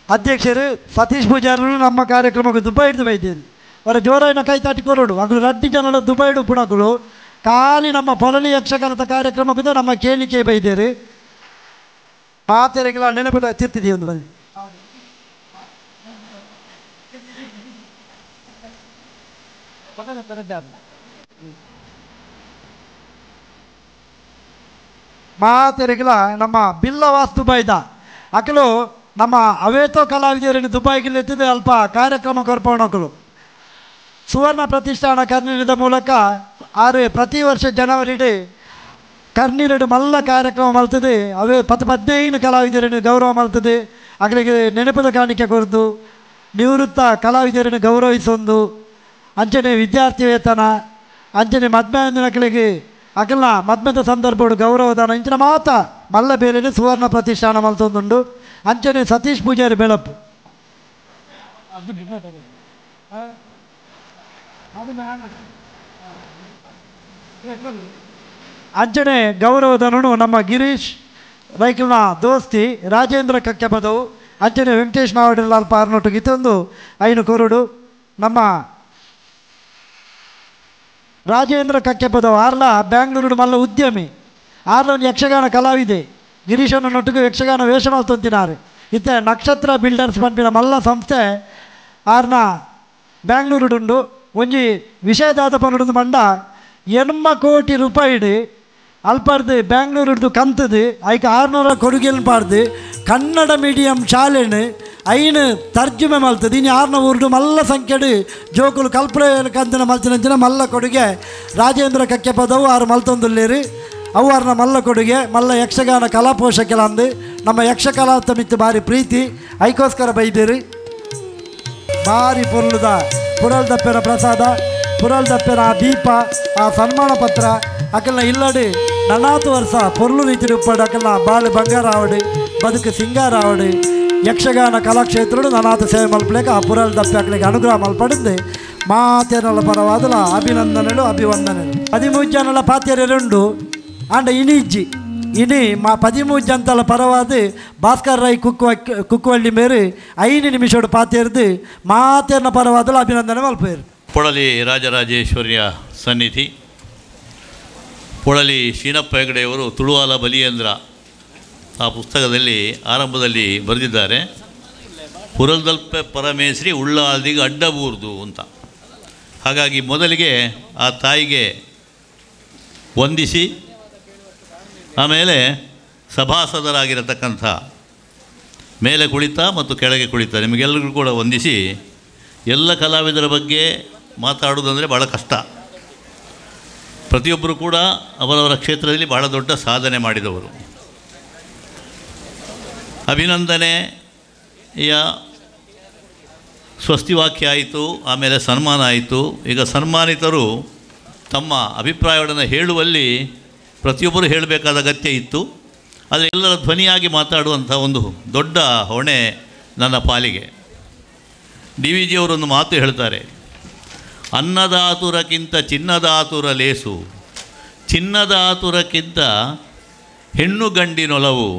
ಅಧ್ಯಕ್ಷರು ಸತೀಶ್ ಪೂಜಾರ್ಲು ನಮ್ಮ ಕಾರ್ಯಕ್ರಮಕ್ಕೆ ದುಬೈ ಹಿಡಿದು ಬೈದೇನು ಅವರ ಜೋರಾಯಿನ ಕೈ ತಾಟಿ ಕೊರಡು ಅಗಳು ರಡ್ಡಿ ಜನರ ದುಬೈಡು ಪುಣಕುಳು ಖಾಲಿ ನಮ್ಮ ಪೊಲಲಿ ಯಕ್ಷಗಾನದ ಕಾರ್ಯಕ್ರಮಕ್ಕಿಂತ ನಮ್ಮ ಕೇಳಿಕೆ ಬೈದೇರು ಮಾತೆರೆಗಳ ನೆನಪು ತಿರ್ತಿದ್ದೀವಿ ಒಂದು ಬನ್ನಿ. ಮಾತೆರೆಗಳ ನಮ್ಮ ಬಿಲ್ಲವಾಸ್ ದುಬೈದ ಅಕಲು ನಮ್ಮ ಅವೇತೋ ಕಲಾವಿದರನ್ನು ದುಬೈಗೆ ಎತ್ತಿದ ಅಲ್ಪ ಕಾರ್ಯಕ್ರಮ ಕೊರ್ಪಣಕಲು ಸುವರ್ಣ ಪ್ರತಿಷ್ಠಾನ ಕರ್ನೀಲದ ಮೂಲಕ ಆರು ಪ್ರತಿ ವರ್ಷ ಜನವರಿ ಕರ್ನೀಲಡು ಮಲ್ಲ ಕಾರ್ಯಕ್ರಮ ಮಲ್ತದೆ ಅವೇ 10-15 ಕಲಾವಿದರನ್ನು ಗೌರವ ಮಲ್ತದೆ ಅಗಲಿಗೆ ನೆನಪದ ಕಾಣಿಕೆ ಕೊರದು ನಿವೃತ್ತ ಕಲಾವಿದರನ್ನು ಗೌರವಿಸೊಂದು ಅಂಚನೆ ವಿದ್ಯಾರ್ಥಿ ವೇತನ ಅಂಚನೆ ಮದ್ಮಗಳಿಗೆ ಅಗಲ ಮದ್ಮದ ಸಂದರ್ಭಡು ಗೌರವದಾನ ಇಂಚಿನ ಮಾತ ಮಲ್ಲ ಬೇರೆ ಸುವರ್ಣ ಪ್ರತಿಷ್ಠಾನ ಮಲ್ತೊಂದುಂಡು. ಅಂಚನೆ ಸತೀಶ್ ಪೂಜಾರಿ ಬೆಳಪು ಅಂಚನೆ ಗೌರವಧನನು ನಮ್ಮ ಗಿರೀಶ್ ರೈಕಲ್ನ ದೋಸ್ತಿ ರಾಜೇಂದ್ರ ಕಕ್ಕೆಪದವು ಅಂಚನೆ ವೆಂಕಟೇಶ್ ನಾವಡಿಲಾಲ್ ಪಾರ್ನೋಟು ಇತ್ತೊಂದು ಐನು ಕೊರಡು ನಮ್ಮ ರಾಜೇಂದ್ರ ಕಕ್ಕೆಪದವು ಆರ್ಲ ಬ್ಯಾಂಗ್ಳೂರು ಮಲ್ಲ ಉದ್ಯಮಿ ಆರ್ಲ ಒಂದು ಯಕ್ಷಗಾನ ಕಲಾವಿದೆ ಗಿರೀಶನ ನೊಟ್ಟಿಗೂ ಯಕ್ಷಗಾನ ವೇಷ ಮಲ್ತೊಂತಿನಾರು ಇತ್ತೆ ನಕ್ಷತ್ರ ಬಿಲ್ಡರ್ಸ್ ಪನ್ಪಿನ ಮಲ್ಲ ಸಂಸ್ಥೆ ಆರ್ನ ಬ್ಯಾಂಗ್ಳೂರುಡುಂಡು. ಒಂಜಿ ವಿಷಯದಾದ ಪನ್ನುಡು ಮಂಡ 80 ಕೋಟಿ ರೂಪಾಯಿಡು ಅಲ್ಪರ್ದು ಬ್ಯಾಂಗ್ಳೂರುಡ್ದು ಕಂತದು ಐಕ್ 600 ಕೊಡುಗೆಯನ್ನು ಪಾಡ್ದು ಕನ್ನಡ ಮೀಡಿಯಂ ಶಾಲೆನು ಐನು ತರ್ಜುಮೆ ಮಲ್ತದು. ಇನ್ನು 600 ಊರುಡು ಮಲ್ಲ ಸಂಖ್ಯೆಡು ಜೋಕುಲು ಕಲ್ಪನೆ ಕಂತನ ಮಲ್ತಿನಂಚಿನ ಮಲ್ಲ ಕೊಡುಗೆ ರಾಜೇಂದ್ರ ಕಕ್ಕೆಪದವು ಆರು ಮಲ್ತೊಂದುಲ್ಲೇರು. ಅವು ಆರ್ನ ಮಲ್ಲ ಕೊಡುಗೆ. ಮಲ್ಲ ಯಕ್ಷಗಾನ ಕಲಾ ಪೋಷಕಲ ಅಂದು ನಮ್ಮ ಯಕ್ಷಕಲಾ ಮಿತ್ತು ಭಾರಿ ಪ್ರೀತಿ ಐಕೋಸ್ಕರ ಬೈದಿರಿ. ಭಾರಿ ಪೊರ್ಲುದ ಪುರಲ್ ದಪ್ಪೆನ ಪ್ರಸಾದ, ಪುರಲ್ ದಪ್ಪೆನ ಆ ದೀಪ, ಆ ಸನ್ಮಾನ ಪತ್ರ ಅಕಲ್ನ ಇಲ್ಲಡಿ ನನಾತು ವರ್ಷ ಪೊರ್ಲು ರೀತಿ ಉಪ್ಪಡು ಅಕಲ್ನ ಬಾಳು ಬಂಗಾರ ಆವಡು, ಬದುಕು ಸಿಂಗಾರ ಆವಡು. ಯಕ್ಷಗಾನ ಕಲಾಕ್ಷೇತ್ರಡು ನನಾತು ಸೇವೆ ಮಲ್ಪಲೇಕ ಆ ಪುರಲ್ ದಪ್ಪೆ ಅಕಲಿಗೆ ಅನುಗ್ರಹ ಮಲ್ಪಡಿಂದು ಮಾತೇನಲ್ಲ ಪರವಾದಲ ಅಭಿನಂದನೆಗಳು ಅಭಿವಂದನೆಗಳು. 13 ಜನಲ ಪಾತ್ಯರೆರುಂಡು ಆಂಡ ಇನಿ ಇಜ್ಜಿ ಇನಿ ಮಾ 13 ಜನತಲ ಪರವಾದ ಭಾಸ್ಕರ್ ರೈ ಕುಕ್ಕುವಳ್ಳಿ ಮೇರು 5 ನಿಮಿಷೋಡು ಪಾತ್ಯರ್ದು ಮಾತೇನ ಪರವಾದಲ ಅಭಿನಂದನೆ ಮಲ್ಪೇರು. ಪೊಳಲಿ ರಾಜರಾಜೇಶ್ವರಿಯ ಸನ್ನಿಧಿ, ಪೊಳಲಿ ಶೀನಪ್ಪ ಹೆಗಡೆಯವರು ತುಳುವಾಲ ಬಲಿಯೇಂದ್ರ ಆ ಪುಸ್ತಕದಲ್ಲಿ ಆರಂಭದಲ್ಲಿ ಬರೆದಿದ್ದಾರೆ, ಪುರಲ್ದಲ್ಪೆ ಪರಮೇಶ್ವರಿ ಉಳ್ಳಾಲ್ದಿಗೆ ಅಡ್ಡಬೂರ್ದು ಅಂತ. ಹಾಗಾಗಿ ಮೊದಲಿಗೆ ಆ ತಾಯಿಗೆ ವಂದಿಸಿ ಆಮೇಲೆ ಸಭಾಸದರಾಗಿರತಕ್ಕಂಥ ಮೇಲೆ ಕುಳಿತ ಮತ್ತು ಕೆಳಗೆ ಕುಳಿತ ನಿಮಗೆಲ್ಲರಿಗೂ ಕೂಡ ವಂದಿಸಿ, ಎಲ್ಲ ಕಲಾವಿದರ ಬಗ್ಗೆ ಮಾತಾಡೋದಂದರೆ ಭಾಳ ಕಷ್ಟ. ಪ್ರತಿಯೊಬ್ಬರು ಕೂಡ ಅವರವರ ಕ್ಷೇತ್ರದಲ್ಲಿ ಭಾಳ ದೊಡ್ಡ ಸಾಧನೆ ಮಾಡಿದವರು. ಅಭಿನಂದನೆಯ ಸ್ವಸ್ತಿವಾಕ್ಯ ಆಯಿತು, ಆಮೇಲೆ ಸನ್ಮಾನ ಆಯಿತು. ಈಗ ಸನ್ಮಾನಿತರು ತಮ್ಮ ಅಭಿಪ್ರಾಯಗಳನ್ನು ಹೇಳುವಲ್ಲಿ ಪ್ರತಿಯೊಬ್ಬರು ಹೇಳಬೇಕಾದ ಅಗತ್ಯ ಇತ್ತು. ಆದರೆ ಎಲ್ಲರ ಧ್ವನಿಯಾಗಿ ಮಾತಾಡುವಂಥ ಒಂದು ದೊಡ್ಡ ಹೊಣೆ ನನ್ನ ಪಾಲಿಗೆ. ಡಿ ವಿ ಜಿಯವರೊಂದು ಮಾತು ಹೇಳ್ತಾರೆ, ಅನ್ನದಾತುರಕ್ಕಿಂತ ಚಿನ್ನದಾತುರ ಲೇಸು, ಚಿನ್ನದಾತುರಕ್ಕಿಂತ ಹೆಣ್ಣು ಗಂಡಿನೊಲವು,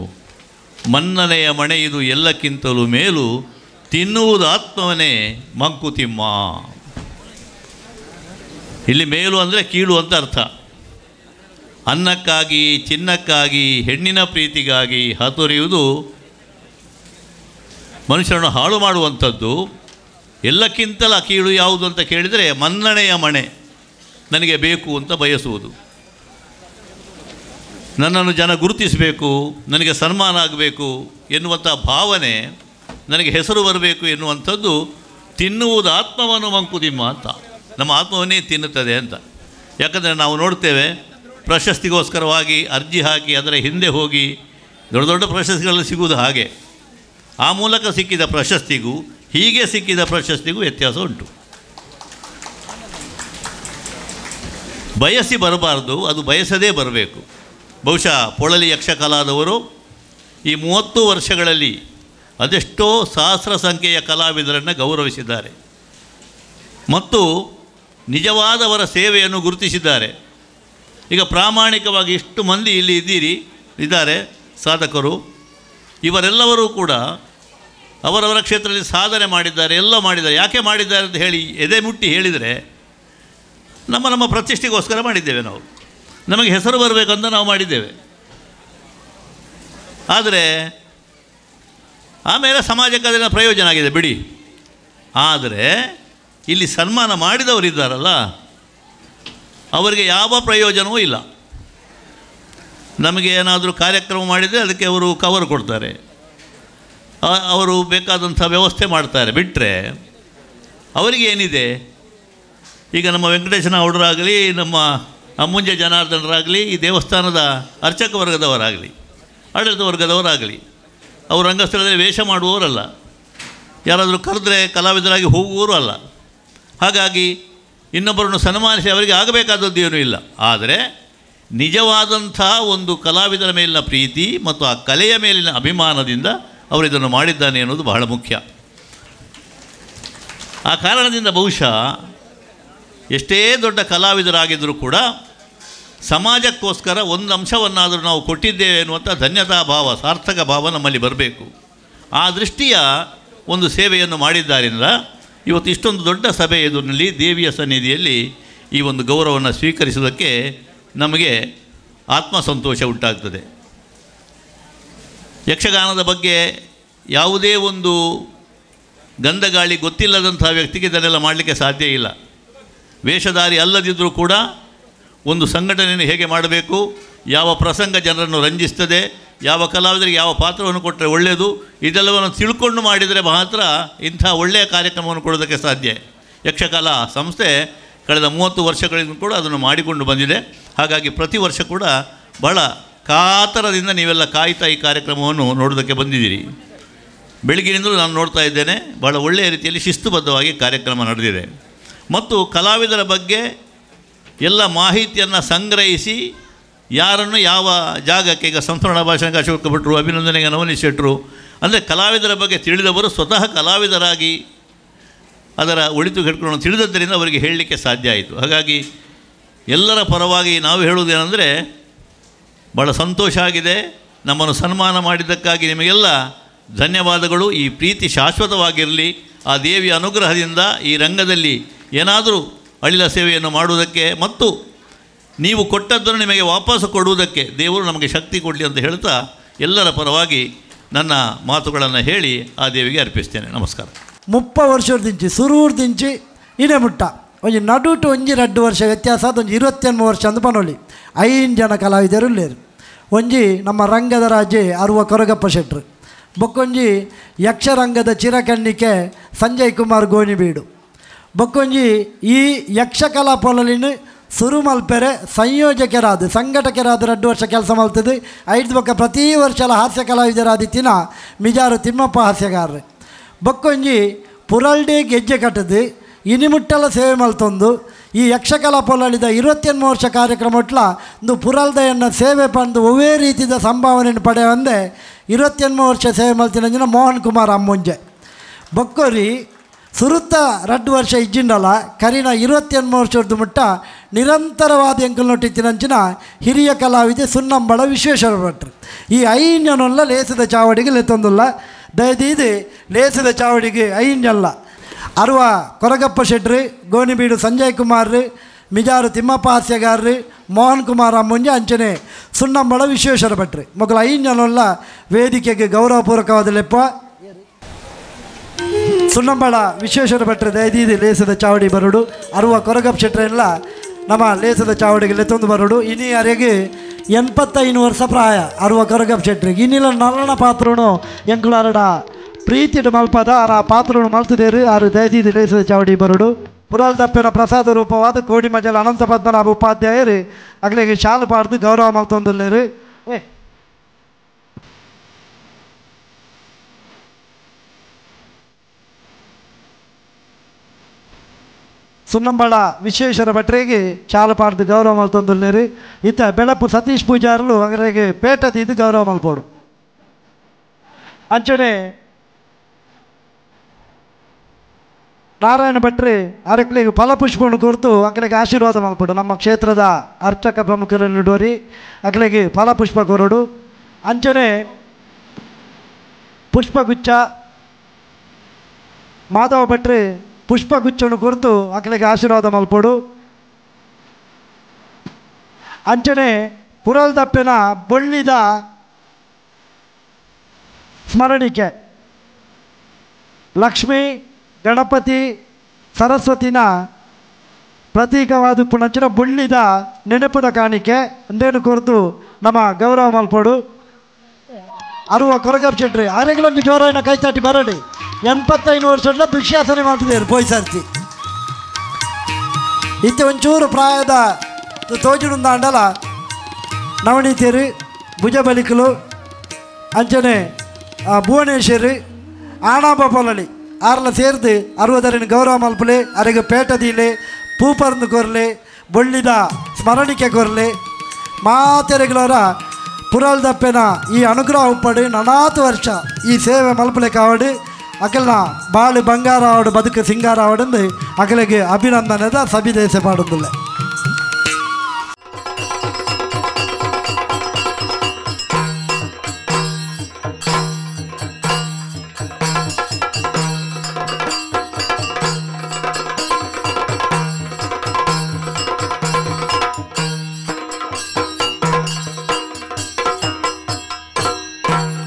ಮನ್ನನೆಯ ಮಣೆಯಿದು ಎಲ್ಲಕ್ಕಿಂತಲೂ ಮೇಲು, ತಿನ್ನುವುದು ಆತ್ಮವನೇ ಮಂಕುತಿಮ್ಮ. ಇಲ್ಲಿ ಮೇಲು ಅಂದರೆ ಕೀಳು ಅಂತ ಅರ್ಥ. ಅನ್ನಕ್ಕಾಗಿ, ಚಿನ್ನಕ್ಕಾಗಿ, ಹೆಣ್ಣಿನ ಪ್ರೀತಿಗಾಗಿ ಹಾತೊರೆಯುವುದು ಮನುಷ್ಯರನ್ನು ಹಾಳು ಮಾಡುವಂಥದ್ದು. ಎಲ್ಲಕ್ಕಿಂತಲೂ ಕೀಳು ಯಾವುದು ಅಂತ ಕೇಳಿದರೆ ಮನ್ನಣೆಯ ಮಣೆ ನನಗೆ ಬೇಕು ಅಂತ ಬಯಸುವುದು, ನನ್ನನ್ನು ಜನ ಗುರುತಿಸಬೇಕು, ನನಗೆ ಸನ್ಮಾನ ಆಗಬೇಕು ಎನ್ನುವಂಥ ಭಾವನೆ, ನನಗೆ ಹೆಸರು ಬರಬೇಕು ಎನ್ನುವಂಥದ್ದು ತಿನ್ನುವುದು ಆತ್ಮವನ್ನು ಮಂಕುತಿಮ್ಮ ಅಂತ. ನಮ್ಮ ಆತ್ಮವನ್ನೇ ತಿನ್ನುತ್ತದೆ ಅಂತ. ಯಾಕಂದರೆ ನಾವು ನೋಡ್ತೇವೆ, ಪ್ರಶಸ್ತಿಗೋಸ್ಕರವಾಗಿ ಅರ್ಜಿ ಹಾಕಿ ಅದರ ಹಿಂದೆ ಹೋಗಿ ದೊಡ್ಡ ದೊಡ್ಡ ಪ್ರಶಸ್ತಿಗಳು ಸಿಗುವುದು ಹಾಗೆ. ಆ ಮೂಲಕ ಸಿಕ್ಕಿದ ಪ್ರಶಸ್ತಿಗೂ ಹೀಗೆ ಸಿಕ್ಕಿದ ಪ್ರಶಸ್ತಿಗೂ ವ್ಯತ್ಯಾಸ ಉಂಟು. ಬಯಸಿ ಬರಬಾರ್ದು, ಅದು ಬಯಸದೇ ಬರಬೇಕು. ಬಹುಶಃ ಪೊಳಲಿ ಯಕ್ಷಕಲಾದವರು ಈ 30 ವರ್ಷಗಳಲ್ಲಿ ಅದೆಷ್ಟೋ ಸಹಸ್ರ ಸಂಖ್ಯೆಯ ಕಲಾವಿದರನ್ನು ಗೌರವಿಸಿದ್ದಾರೆ ಮತ್ತು ನಿಜವಾದವರ ಸೇವೆಯನ್ನು ಗುರುತಿಸಿದ್ದಾರೆ. ಈಗ ಪ್ರಾಮಾಣಿಕವಾಗಿ ಇಷ್ಟು ಮಂದಿ ಇಲ್ಲಿ ಇದ್ದಾರೆ ಸಾಧಕರು. ಇವರೆಲ್ಲವರೂ ಕೂಡ ಅವರವರ ಕ್ಷೇತ್ರದಲ್ಲಿ ಸಾಧನೆ ಮಾಡಿದ್ದಾರೆ, ಎಲ್ಲ ಮಾಡಿದ್ದಾರೆ. ಯಾಕೆ ಮಾಡಿದ್ದಾರೆ ಅಂತ ಹೇಳಿ ಎದೆ ಮುಟ್ಟಿ ಹೇಳಿದರೆ, ನಮ್ಮ ನಮ್ಮ ಪ್ರತಿಷ್ಠೆಗೋಸ್ಕರ ಮಾಡಿದ್ದೇವೆ ನಾವು, ನಮಗೆ ಹೆಸರು ಬರಬೇಕಂತ ನಾವು ಮಾಡಿದ್ದೇವೆ. ಆದರೆ ಆಮೇಲೆ ಸಮಾಜಕ್ಕೆ ಅದನ್ನು ಪ್ರಯೋಜನ ಆಗಿದೆ ಬಿಡಿ. ಆದರೆ ಇಲ್ಲಿ ಸನ್ಮಾನ ಮಾಡಿದವರಿದ್ದಾರಲ್ಲ, ಅವರಿಗೆ ಯಾವ ಪ್ರಯೋಜನವೂ ಇಲ್ಲ. ನಮಗೆ ಏನಾದರೂ ಕಾರ್ಯಕ್ರಮ ಮಾಡಿದರೆ ಅದಕ್ಕೆ ಅವರು ಕವರ್ ಕೊಡ್ತಾರೆ, ಅವರು ಬೇಕಾದಂಥ ವ್ಯವಸ್ಥೆ ಮಾಡ್ತಾರೆ. ಬಿಟ್ಟರೆ ಅವರಿಗೆ ಏನಿದೆ? ಈಗ ನಮ್ಮ ವೆಂಕಟೇಶನ ಗೌಡರಾಗಲಿ, ನಮ್ಮ ಅಮ್ಮುಂಜೆ ಜನಾರ್ದನರಾಗಲಿ, ಈ ದೇವಸ್ಥಾನದ ಅರ್ಚಕ ವರ್ಗದವರಾಗಲಿ, ಆಡಳಿತ ವರ್ಗದವರಾಗಲಿ, ಅವರು ರಂಗಸ್ಥಳದಲ್ಲಿ ವೇಷ ಮಾಡುವವರಲ್ಲ, ಯಾರಾದರೂ ಕರೆದ್ರೆ ಕಲಾವಿದರಾಗಿ ಹೋಗುವವರು ಅಲ್ಲ. ಹಾಗಾಗಿ ಇನ್ನೊಬ್ಬರನ್ನು ಸನ್ಮಾನಿಸಿ ಅವರಿಗೆ ಆಗಬೇಕಾದದ್ದು ಏನೂ ಇಲ್ಲ. ಆದರೆ ನಿಜವಾದಂಥ ಒಂದು ಕಲಾವಿದರ ಮೇಲಿನ ಪ್ರೀತಿ ಮತ್ತು ಆ ಕಲೆಯ ಮೇಲಿನ ಅಭಿಮಾನದಿಂದ ಅವರು ಇದನ್ನು ಮಾಡಿದ್ದಾನೆ ಅನ್ನೋದು ಬಹಳ ಮುಖ್ಯ. ಆ ಕಾರಣದಿಂದ ಬಹುಶಃ ಎಷ್ಟೇ ದೊಡ್ಡ ಕಲಾವಿದರಾಗಿದ್ದರೂ ಕೂಡ ಸಮಾಜಕ್ಕೋಸ್ಕರ ಒಂದು ಅಂಶವನ್ನಾದರೂ ನಾವು ಕೊಟ್ಟಿದ್ದೇವೆ ಎನ್ನುವಂಥ ಧನ್ಯತಾ ಭಾವ, ಸಾರ್ಥಕ ಭಾವ ನಮ್ಮಲ್ಲಿ ಬರಬೇಕು. ಆ ದೃಷ್ಟಿಯ ಒಂದು ಸೇವೆಯನ್ನು ಮಾಡಿದ್ದರಿಂದ ಇವತ್ತು ಇಷ್ಟೊಂದು ದೊಡ್ಡ ಸಭೆ ಎದುರಿನಲ್ಲಿ ದೇವಿಯ ಸನ್ನಿಧಿಯಲ್ಲಿ ಈ ಒಂದು ಗೌರವವನ್ನು ಸ್ವೀಕರಿಸುವುದಕ್ಕೆ ನಮಗೆ ಆತ್ಮಸಂತೋಷ ಉಂಟಾಗ್ತದೆ. ಯಕ್ಷಗಾನದ ಬಗ್ಗೆ ಯಾವುದೇ ಒಂದು ಗಂಧಗಾಳಿ ಗೊತ್ತಿಲ್ಲದಂಥ ವ್ಯಕ್ತಿಗೆ ಇದನ್ನೆಲ್ಲ ಮಾಡಲಿಕ್ಕೆ ಸಾಧ್ಯ ಇಲ್ಲ. ವೇಷಧಾರಿ ಅಲ್ಲದಿದ್ದರೂ ಕೂಡ ಒಂದು ಸಂಘಟನೆಯನ್ನು ಹೇಗೆ ಮಾಡಬೇಕು, ಯಾವ ಪ್ರಸಂಗ ಜನರನ್ನು ರಂಜಿಸ್ತದೆ, ಯಾವ ಕಲಾವಿದರಿಗೆ ಯಾವ ಪಾತ್ರವನ್ನು ಕೊಟ್ಟರೆ ಒಳ್ಳೆಯದು, ಇದೆಲ್ಲವನ್ನು ತಿಳ್ಕೊಂಡು ಮಾಡಿದರೆ ಮಾತ್ರ ಇಂಥ ಒಳ್ಳೆಯ ಕಾರ್ಯಕ್ರಮವನ್ನು ಕೊಡೋದಕ್ಕೆ ಸಾಧ್ಯ. ಯಕ್ಷಕಲಾ ಸಂಸ್ಥೆ ಕಳೆದ 30 ವರ್ಷಗಳಿಂದ ಕೂಡ ಅದನ್ನು ಮಾಡಿಕೊಂಡು ಬಂದಿದೆ. ಹಾಗಾಗಿ ಪ್ರತಿ ವರ್ಷ ಕೂಡ ಬಹಳ ಕಾತರದಿಂದ ನೀವೆಲ್ಲ ಕಾಯ್ತಾ ಈ ಕಾರ್ಯಕ್ರಮವನ್ನು ನೋಡೋದಕ್ಕೆ ಬಂದಿದ್ದೀರಿ. ಬೆಳಗಿನಿಂದಲೂ ನಾನು ನೋಡ್ತಾ ಇದ್ದೇನೆ, ಭಾಳ ಒಳ್ಳೆಯ ರೀತಿಯಲ್ಲಿ ಶಿಸ್ತುಬದ್ಧವಾಗಿ ಕಾರ್ಯಕ್ರಮ ನಡೆದಿದೆ. ಮತ್ತು ಕಲಾವಿದರ ಬಗ್ಗೆ ಎಲ್ಲ ಮಾಹಿತಿಯನ್ನು ಸಂಗ್ರಹಿಸಿ ಯಾರನ್ನು ಯಾವ ಜಾಗಕ್ಕೆ, ಈಗ ಸಂಸ್ಮರಣ ಭಾಷಣಕ್ಕೆ ಅಶೋಕ ಭಟ್ರು, ಅಭಿನಂದನೆಗೆ ನವನೀಶ್ ಶೆಟ್ಟರು, ಅಂದರೆ ಕಲಾವಿದರ ಬಗ್ಗೆ ತಿಳಿದವರು ಸ್ವತಃ ಕಲಾವಿದರಾಗಿ ಅದರ ಒಳಿತು ಕೆಟ್ಟುಗಳನ್ನು ತಿಳಿದದ್ದರಿಂದ ಅವರಿಗೆ ಹೇಳಲಿಕ್ಕೆ ಸಾಧ್ಯ ಆಯಿತು. ಹಾಗಾಗಿ ಎಲ್ಲರ ಪರವಾಗಿ ನಾವು ಹೇಳುವುದೇನೆಂದರೆ ಭಾಳ ಸಂತೋಷ ಆಗಿದೆ. ನಮ್ಮನ್ನು ಸನ್ಮಾನ ಮಾಡಿದ್ದಕ್ಕಾಗಿ ನಿಮಗೆಲ್ಲ ಧನ್ಯವಾದಗಳು. ಈ ಪ್ರೀತಿ ಶಾಶ್ವತವಾಗಿರಲಿ. ಆ ದೇವಿಯ ಅನುಗ್ರಹದಿಂದ ಈ ರಂಗದಲ್ಲಿ ಏನಾದರೂ ಅಳಿಲ ಸೇವೆಯನ್ನು ಮಾಡುವುದಕ್ಕೆ ಮತ್ತು ನೀವು ಕೊಟ್ಟದ್ದನ್ನು ನಿಮಗೆ ವಾಪಸ್ಸು ಕೊಡುವುದಕ್ಕೆ ದೇವರು ನಮಗೆ ಶಕ್ತಿ ಕೊಡಲಿ ಅಂತ ಹೇಳ್ತಾ ಎಲ್ಲರ ಪರವಾಗಿ ನನ್ನ ಮಾತುಗಳನ್ನು ಹೇಳಿ ಆ ದೇವಿಗೆ ಅರ್ಪಿಸ್ತೇನೆ. ನಮಸ್ಕಾರ. 30 ವರ್ಷದಿಂಚಿ ಸುರೂರ್ದಿಂಚಿ ಇನೇ ಮುಟ್ಟ ಒಂಜಿ ನಡುಟು ಒಂಜಿ 2 ವರ್ಷ ವ್ಯತ್ಯಾಸ, ಅದೊಂದು 28 ವರ್ಷ ಅಂದು ಪನೊಲಿ 5 ಜನ ಕಲಾವಿದರು ಇಲ್ಲೇರು. ಒಂಜಿ ನಮ್ಮ ರಂಗದ ರಾಜೆ ಅರುವ ಕೊರಗಪ್ಪ ಶೆಟ್ರು, ಬೊಕ್ಕೊಂಜಿ ಯಕ್ಷರಂಗದ ಚಿರಕಣ್ಣಿಕೆ ಸಂಜಯ್ ಕುಮಾರ್ ಗೋಣಿಬೀಡು, ಬೊಕ್ಕೊಂಜಿ ಈ ಯಕ್ಷಕಲಾ ಪೊಲಲಿನ ಸುರು ಮಲ್ಪೆರೆ ಸಂಯೋಜಕರಾದ ಸಂಘಟಕರಾದ 2 ವರ್ಷ ಕೆಲಸ ಮಲ್ತದೆ. 5 ಬೊಕ್ಕ ಪ್ರತಿ ವರ್ಷಲ ಹಾಸ್ಯ ಕಲಾವಿದರಾದಿತ್ತಿನ ಮಿಜಾರು ತಿಮ್ಮಪ್ಪ ಹಾಸ್ಯಗಾರರು. ಬೊಕ್ಕೊಂಜಿ ಪುರಲ್ಡೆ ಗೆಜ್ಜೆ ಕಟ್ಟದು ಇನಿಮುಟ್ಟಲ ಸೇವೆ ಮಲ್ತೊಂದು ಈ ಯಕ್ಷಕಲಾ ಪೊಲಲಿದ 28 ವರ್ಷ ಕಾರ್ಯಕ್ರಮ ಒಟ್ಲ ಒಂದು ಪುರಲ್ದೆಯನ್ನು ಸೇವೆ ಪಂದು ಒವ್ವೇ ರೀತಿಯ ಸಂಭಾವನೆಯನ್ನು ಪಡೆಯವಂದೆ 28 ವರ್ಷ ಸೇವೆ ಮಲ್ತಿನ ಮೋಹನ್ ಕುಮಾರ್ ಅಮ್ಮುಂಜೆ. ಬೊಕ್ಕೊರಿ ಸುರುತ್ತ 2 ವರ್ಷ ಇಜ್ಜಿಂಡಲ ಕರಿನ 28 ವರ್ಷದ ಮುಟ್ಟ ನಿರಂತರವಾದ ಎಂಕಲ್ನೊಟ್ಟಿತ್ತಿನಂಚಿನ ಹಿರಿಯ ಕಲಾವಿದೆ ಸುನ್ನಂಬಳ ವಿಶ್ವೇಶ್ವರ ಭಟ್ರು. ಈ 5 ಜನಲ್ಲ ಲೇಸದ ಚಾವಡಿಗೆ ಲೆತ್ತೊಂದುಲ್ಲ, ದಯದೀದು ಲೇಸದ ಚಾವಡಿಗೆ 5 ಜನ. ಅರುವ ಕೊರಗಪ್ಪ ಶೆಟ್ರು, ಗೋಣಿಬೀಡು ಸಂಜಯ್ ಕುಮಾರ್, ಮಿಜಾರು ತಿಮ್ಮಪ್ಪ ಹಾಸ್ಯಗಾರರು, ಮೋಹನ್ ಕುಮಾರ್ ಅಮ್ಮುಂಜೆ, ಅಂಚನೆ ಸುನ್ನಂಬಳ ವಿಶ್ವೇಶ್ವರ ಭಟ್ರು ಮೊದಲು 5 ಜನಲ್ಲ ವೇದಿಕೆಗೆ ಗೌರವಪೂರ್ವಕವಾದ ಲೆಪ್ಪ. ಸುನ್ನಂಬಳ ವಿಶ್ವೇಶ್ವರ ಭಟ್ರು ದಯದೀದಿ ಲೇಸದ ಚಾವಡಿ ಬರುಡು. ಅರುವ ಕೊರಗಪ್ಪ ಶೆಟ್ರೆಲ್ಲ ನಮ್ಮ ಲೇಸದ ಚಾವಡಿಗೆ ಲೆತ್ತೊಂದು ಬರುಡು. ಇನಿ ಅರೆಗೆ 85 ವರ್ಷ ಪ್ರಾಯ ಅರುವ ಕೊರಗಪ್ಪ ಶೆಟ್ರಿಗೆ. ಇನ್ನಿಲ್ಲ ನಲ್ಲನ ಪಾತ್ರನು ಎಂಕುಲಾರಡ ಪ್ರೀತಿಡು ಮಲ್ಪದ ಆರ ಪಾತ್ರನು ಮಲ್ತದೇರು ಆರು ದಯದೀದಿ ಲೇಸದ ಚಾವಡಿ ಬರುಡು. ಪುರಾಲ್ ದಪ್ಪಿನ ಪ್ರಸಾದ ರೂಪವಾದ ಕೋಡಿ ಮಜಲ ಅನಂತ ಪದ್ಮನಾಭ ಉಪಾಧ್ಯಾಯರು ಅಗಲಿಗೆ ಶಾಲು ಪಾಡ್ದು ಗೌರವ ಮಲ್ತೊಂದುಲ್ಲೇರು. ಸುನ್ನಂಬಳ ವಿಶ್ವೇಶ್ವರ ಭಟ್ರಿಗೆ ಚಾಲು ಪಾಡ್ದು ಗೌರವ ಮಲ್ತೊಂದುಲ್ಲೇರು. ಇತ್ತ ಬೆಳಪು ಸತೀಶ್ ಪೂಜಾರಲು ಅಗಲಿಗೆ ಪೇಟ ತೀದು ಗೌರವ ಮಲ್ಪೋಡು. ಅಂಚನೆ ನಾರಾಯಣ ಭಟ್ರಿ ಅರಕಲಿಗೆ ಫಲಪುಷ್ಪವನ್ನು ಕೊರ್ತು ಅಕಲಿಗೆ ಆಶೀರ್ವಾದ ಮಲ್ಪಡು. ನಮ್ಮ ಕ್ಷೇತ್ರದ ಅರ್ಚಕ ಪ್ರಮುಖರನ್ನು ಡೋರಿ ಅಕಲಿಗೆ ಫಲಪುಷ್ಪ ಕೊರಡು. ಅಂಚನೆ ಪುಷ್ಪಗುಚ್ಛ ಮಾಧವ ಭಟ್ರಿ ಪುಷ್ಪಗುಚ್ಛವನ್ನು ಕೊರ್ತು ಅಕಲಿಗೆ ಆಶೀರ್ವಾದ ಮಲ್ಪಡು. ಅಂಚನೆ ಪುರಲ್ದಪ್ಪಿನ ಬೊಳ್ಳಿದ ಸ್ಮರಣಿಕೆ ಲಕ್ಷ್ಮೀ ಗಣಪತಿ ಸರಸ್ವತಿನ ಪ್ರತೀಕವಾದ ಪುಣಂಚಿನ ಬೊಳ್ಳಿದ ನೆನಪಿನ ಕಾಣಿಕೆ ಅಂದೇನು ಕೊರ್ತು ನಮ್ಮ ಗೌರವ ಮಲ್ಪಡು. ಅರುವ ಕೊರಗಪ್ಪ ಶೆಟ್ರಿ ಆರೆಗಳೊಂದು ಜೋರಾಯಿನ ಕೈತಾಟಿ ಬರಡಿ. 85 ವರ್ಷದ ಭಿಕ್ಷಾಸನೆ ಮಾಡ್ತಿದ್ದಾರೆ ಪೋಯ್ ಸರ್ತಿ. ಇತ್ತೆ ಒಂಚೂರು ಪ್ರಾಯದ ತೋಜುಡುಂದಾಂಡಲ ನವನೀತಿಯರು ಭುಜಬಲಿಕಲು ಅಂಚನೆ ಭುವನೇಶ್ವರಿ ಆಣಾಬ ಪೊಲಲಿ ಆರ್ಲ ಸೇರ್ದು 60 ಗೌರವ ಮಲ್ಪಲೆ ಅರೆಗೆ ಪೇಟದೀಲೆ ಪೂಪರ್ದು ಕೊರಲೆ ಬೊಳ್ಳಿದ ಸ್ಮರಣಿಕೆ ಕೊರಲೆ ಮಾತೆರೆಗಳವರ ಪುರಲ್ದಪ್ಪೆನ ಈ ಅನುಗ್ರಹ ಉಪ್ಪಡು ನನಾತು ವರ್ಷ ಈ ಸೇವೆ ಮಲ್ಪಲೆ ಕಾವಡಿ ಅಕಲ್ನ ಬಾಳು ಬಂಗಾರ ಆವಡು ಬದುಕು ಸಿಂಗಾರ ಆವಡೆಂದು ಅಕಲಿಗೆ ಅಭಿನಂದನೆದ ಸಭಿದೇಶ ಪಾಡುದಿಲ್ಲ.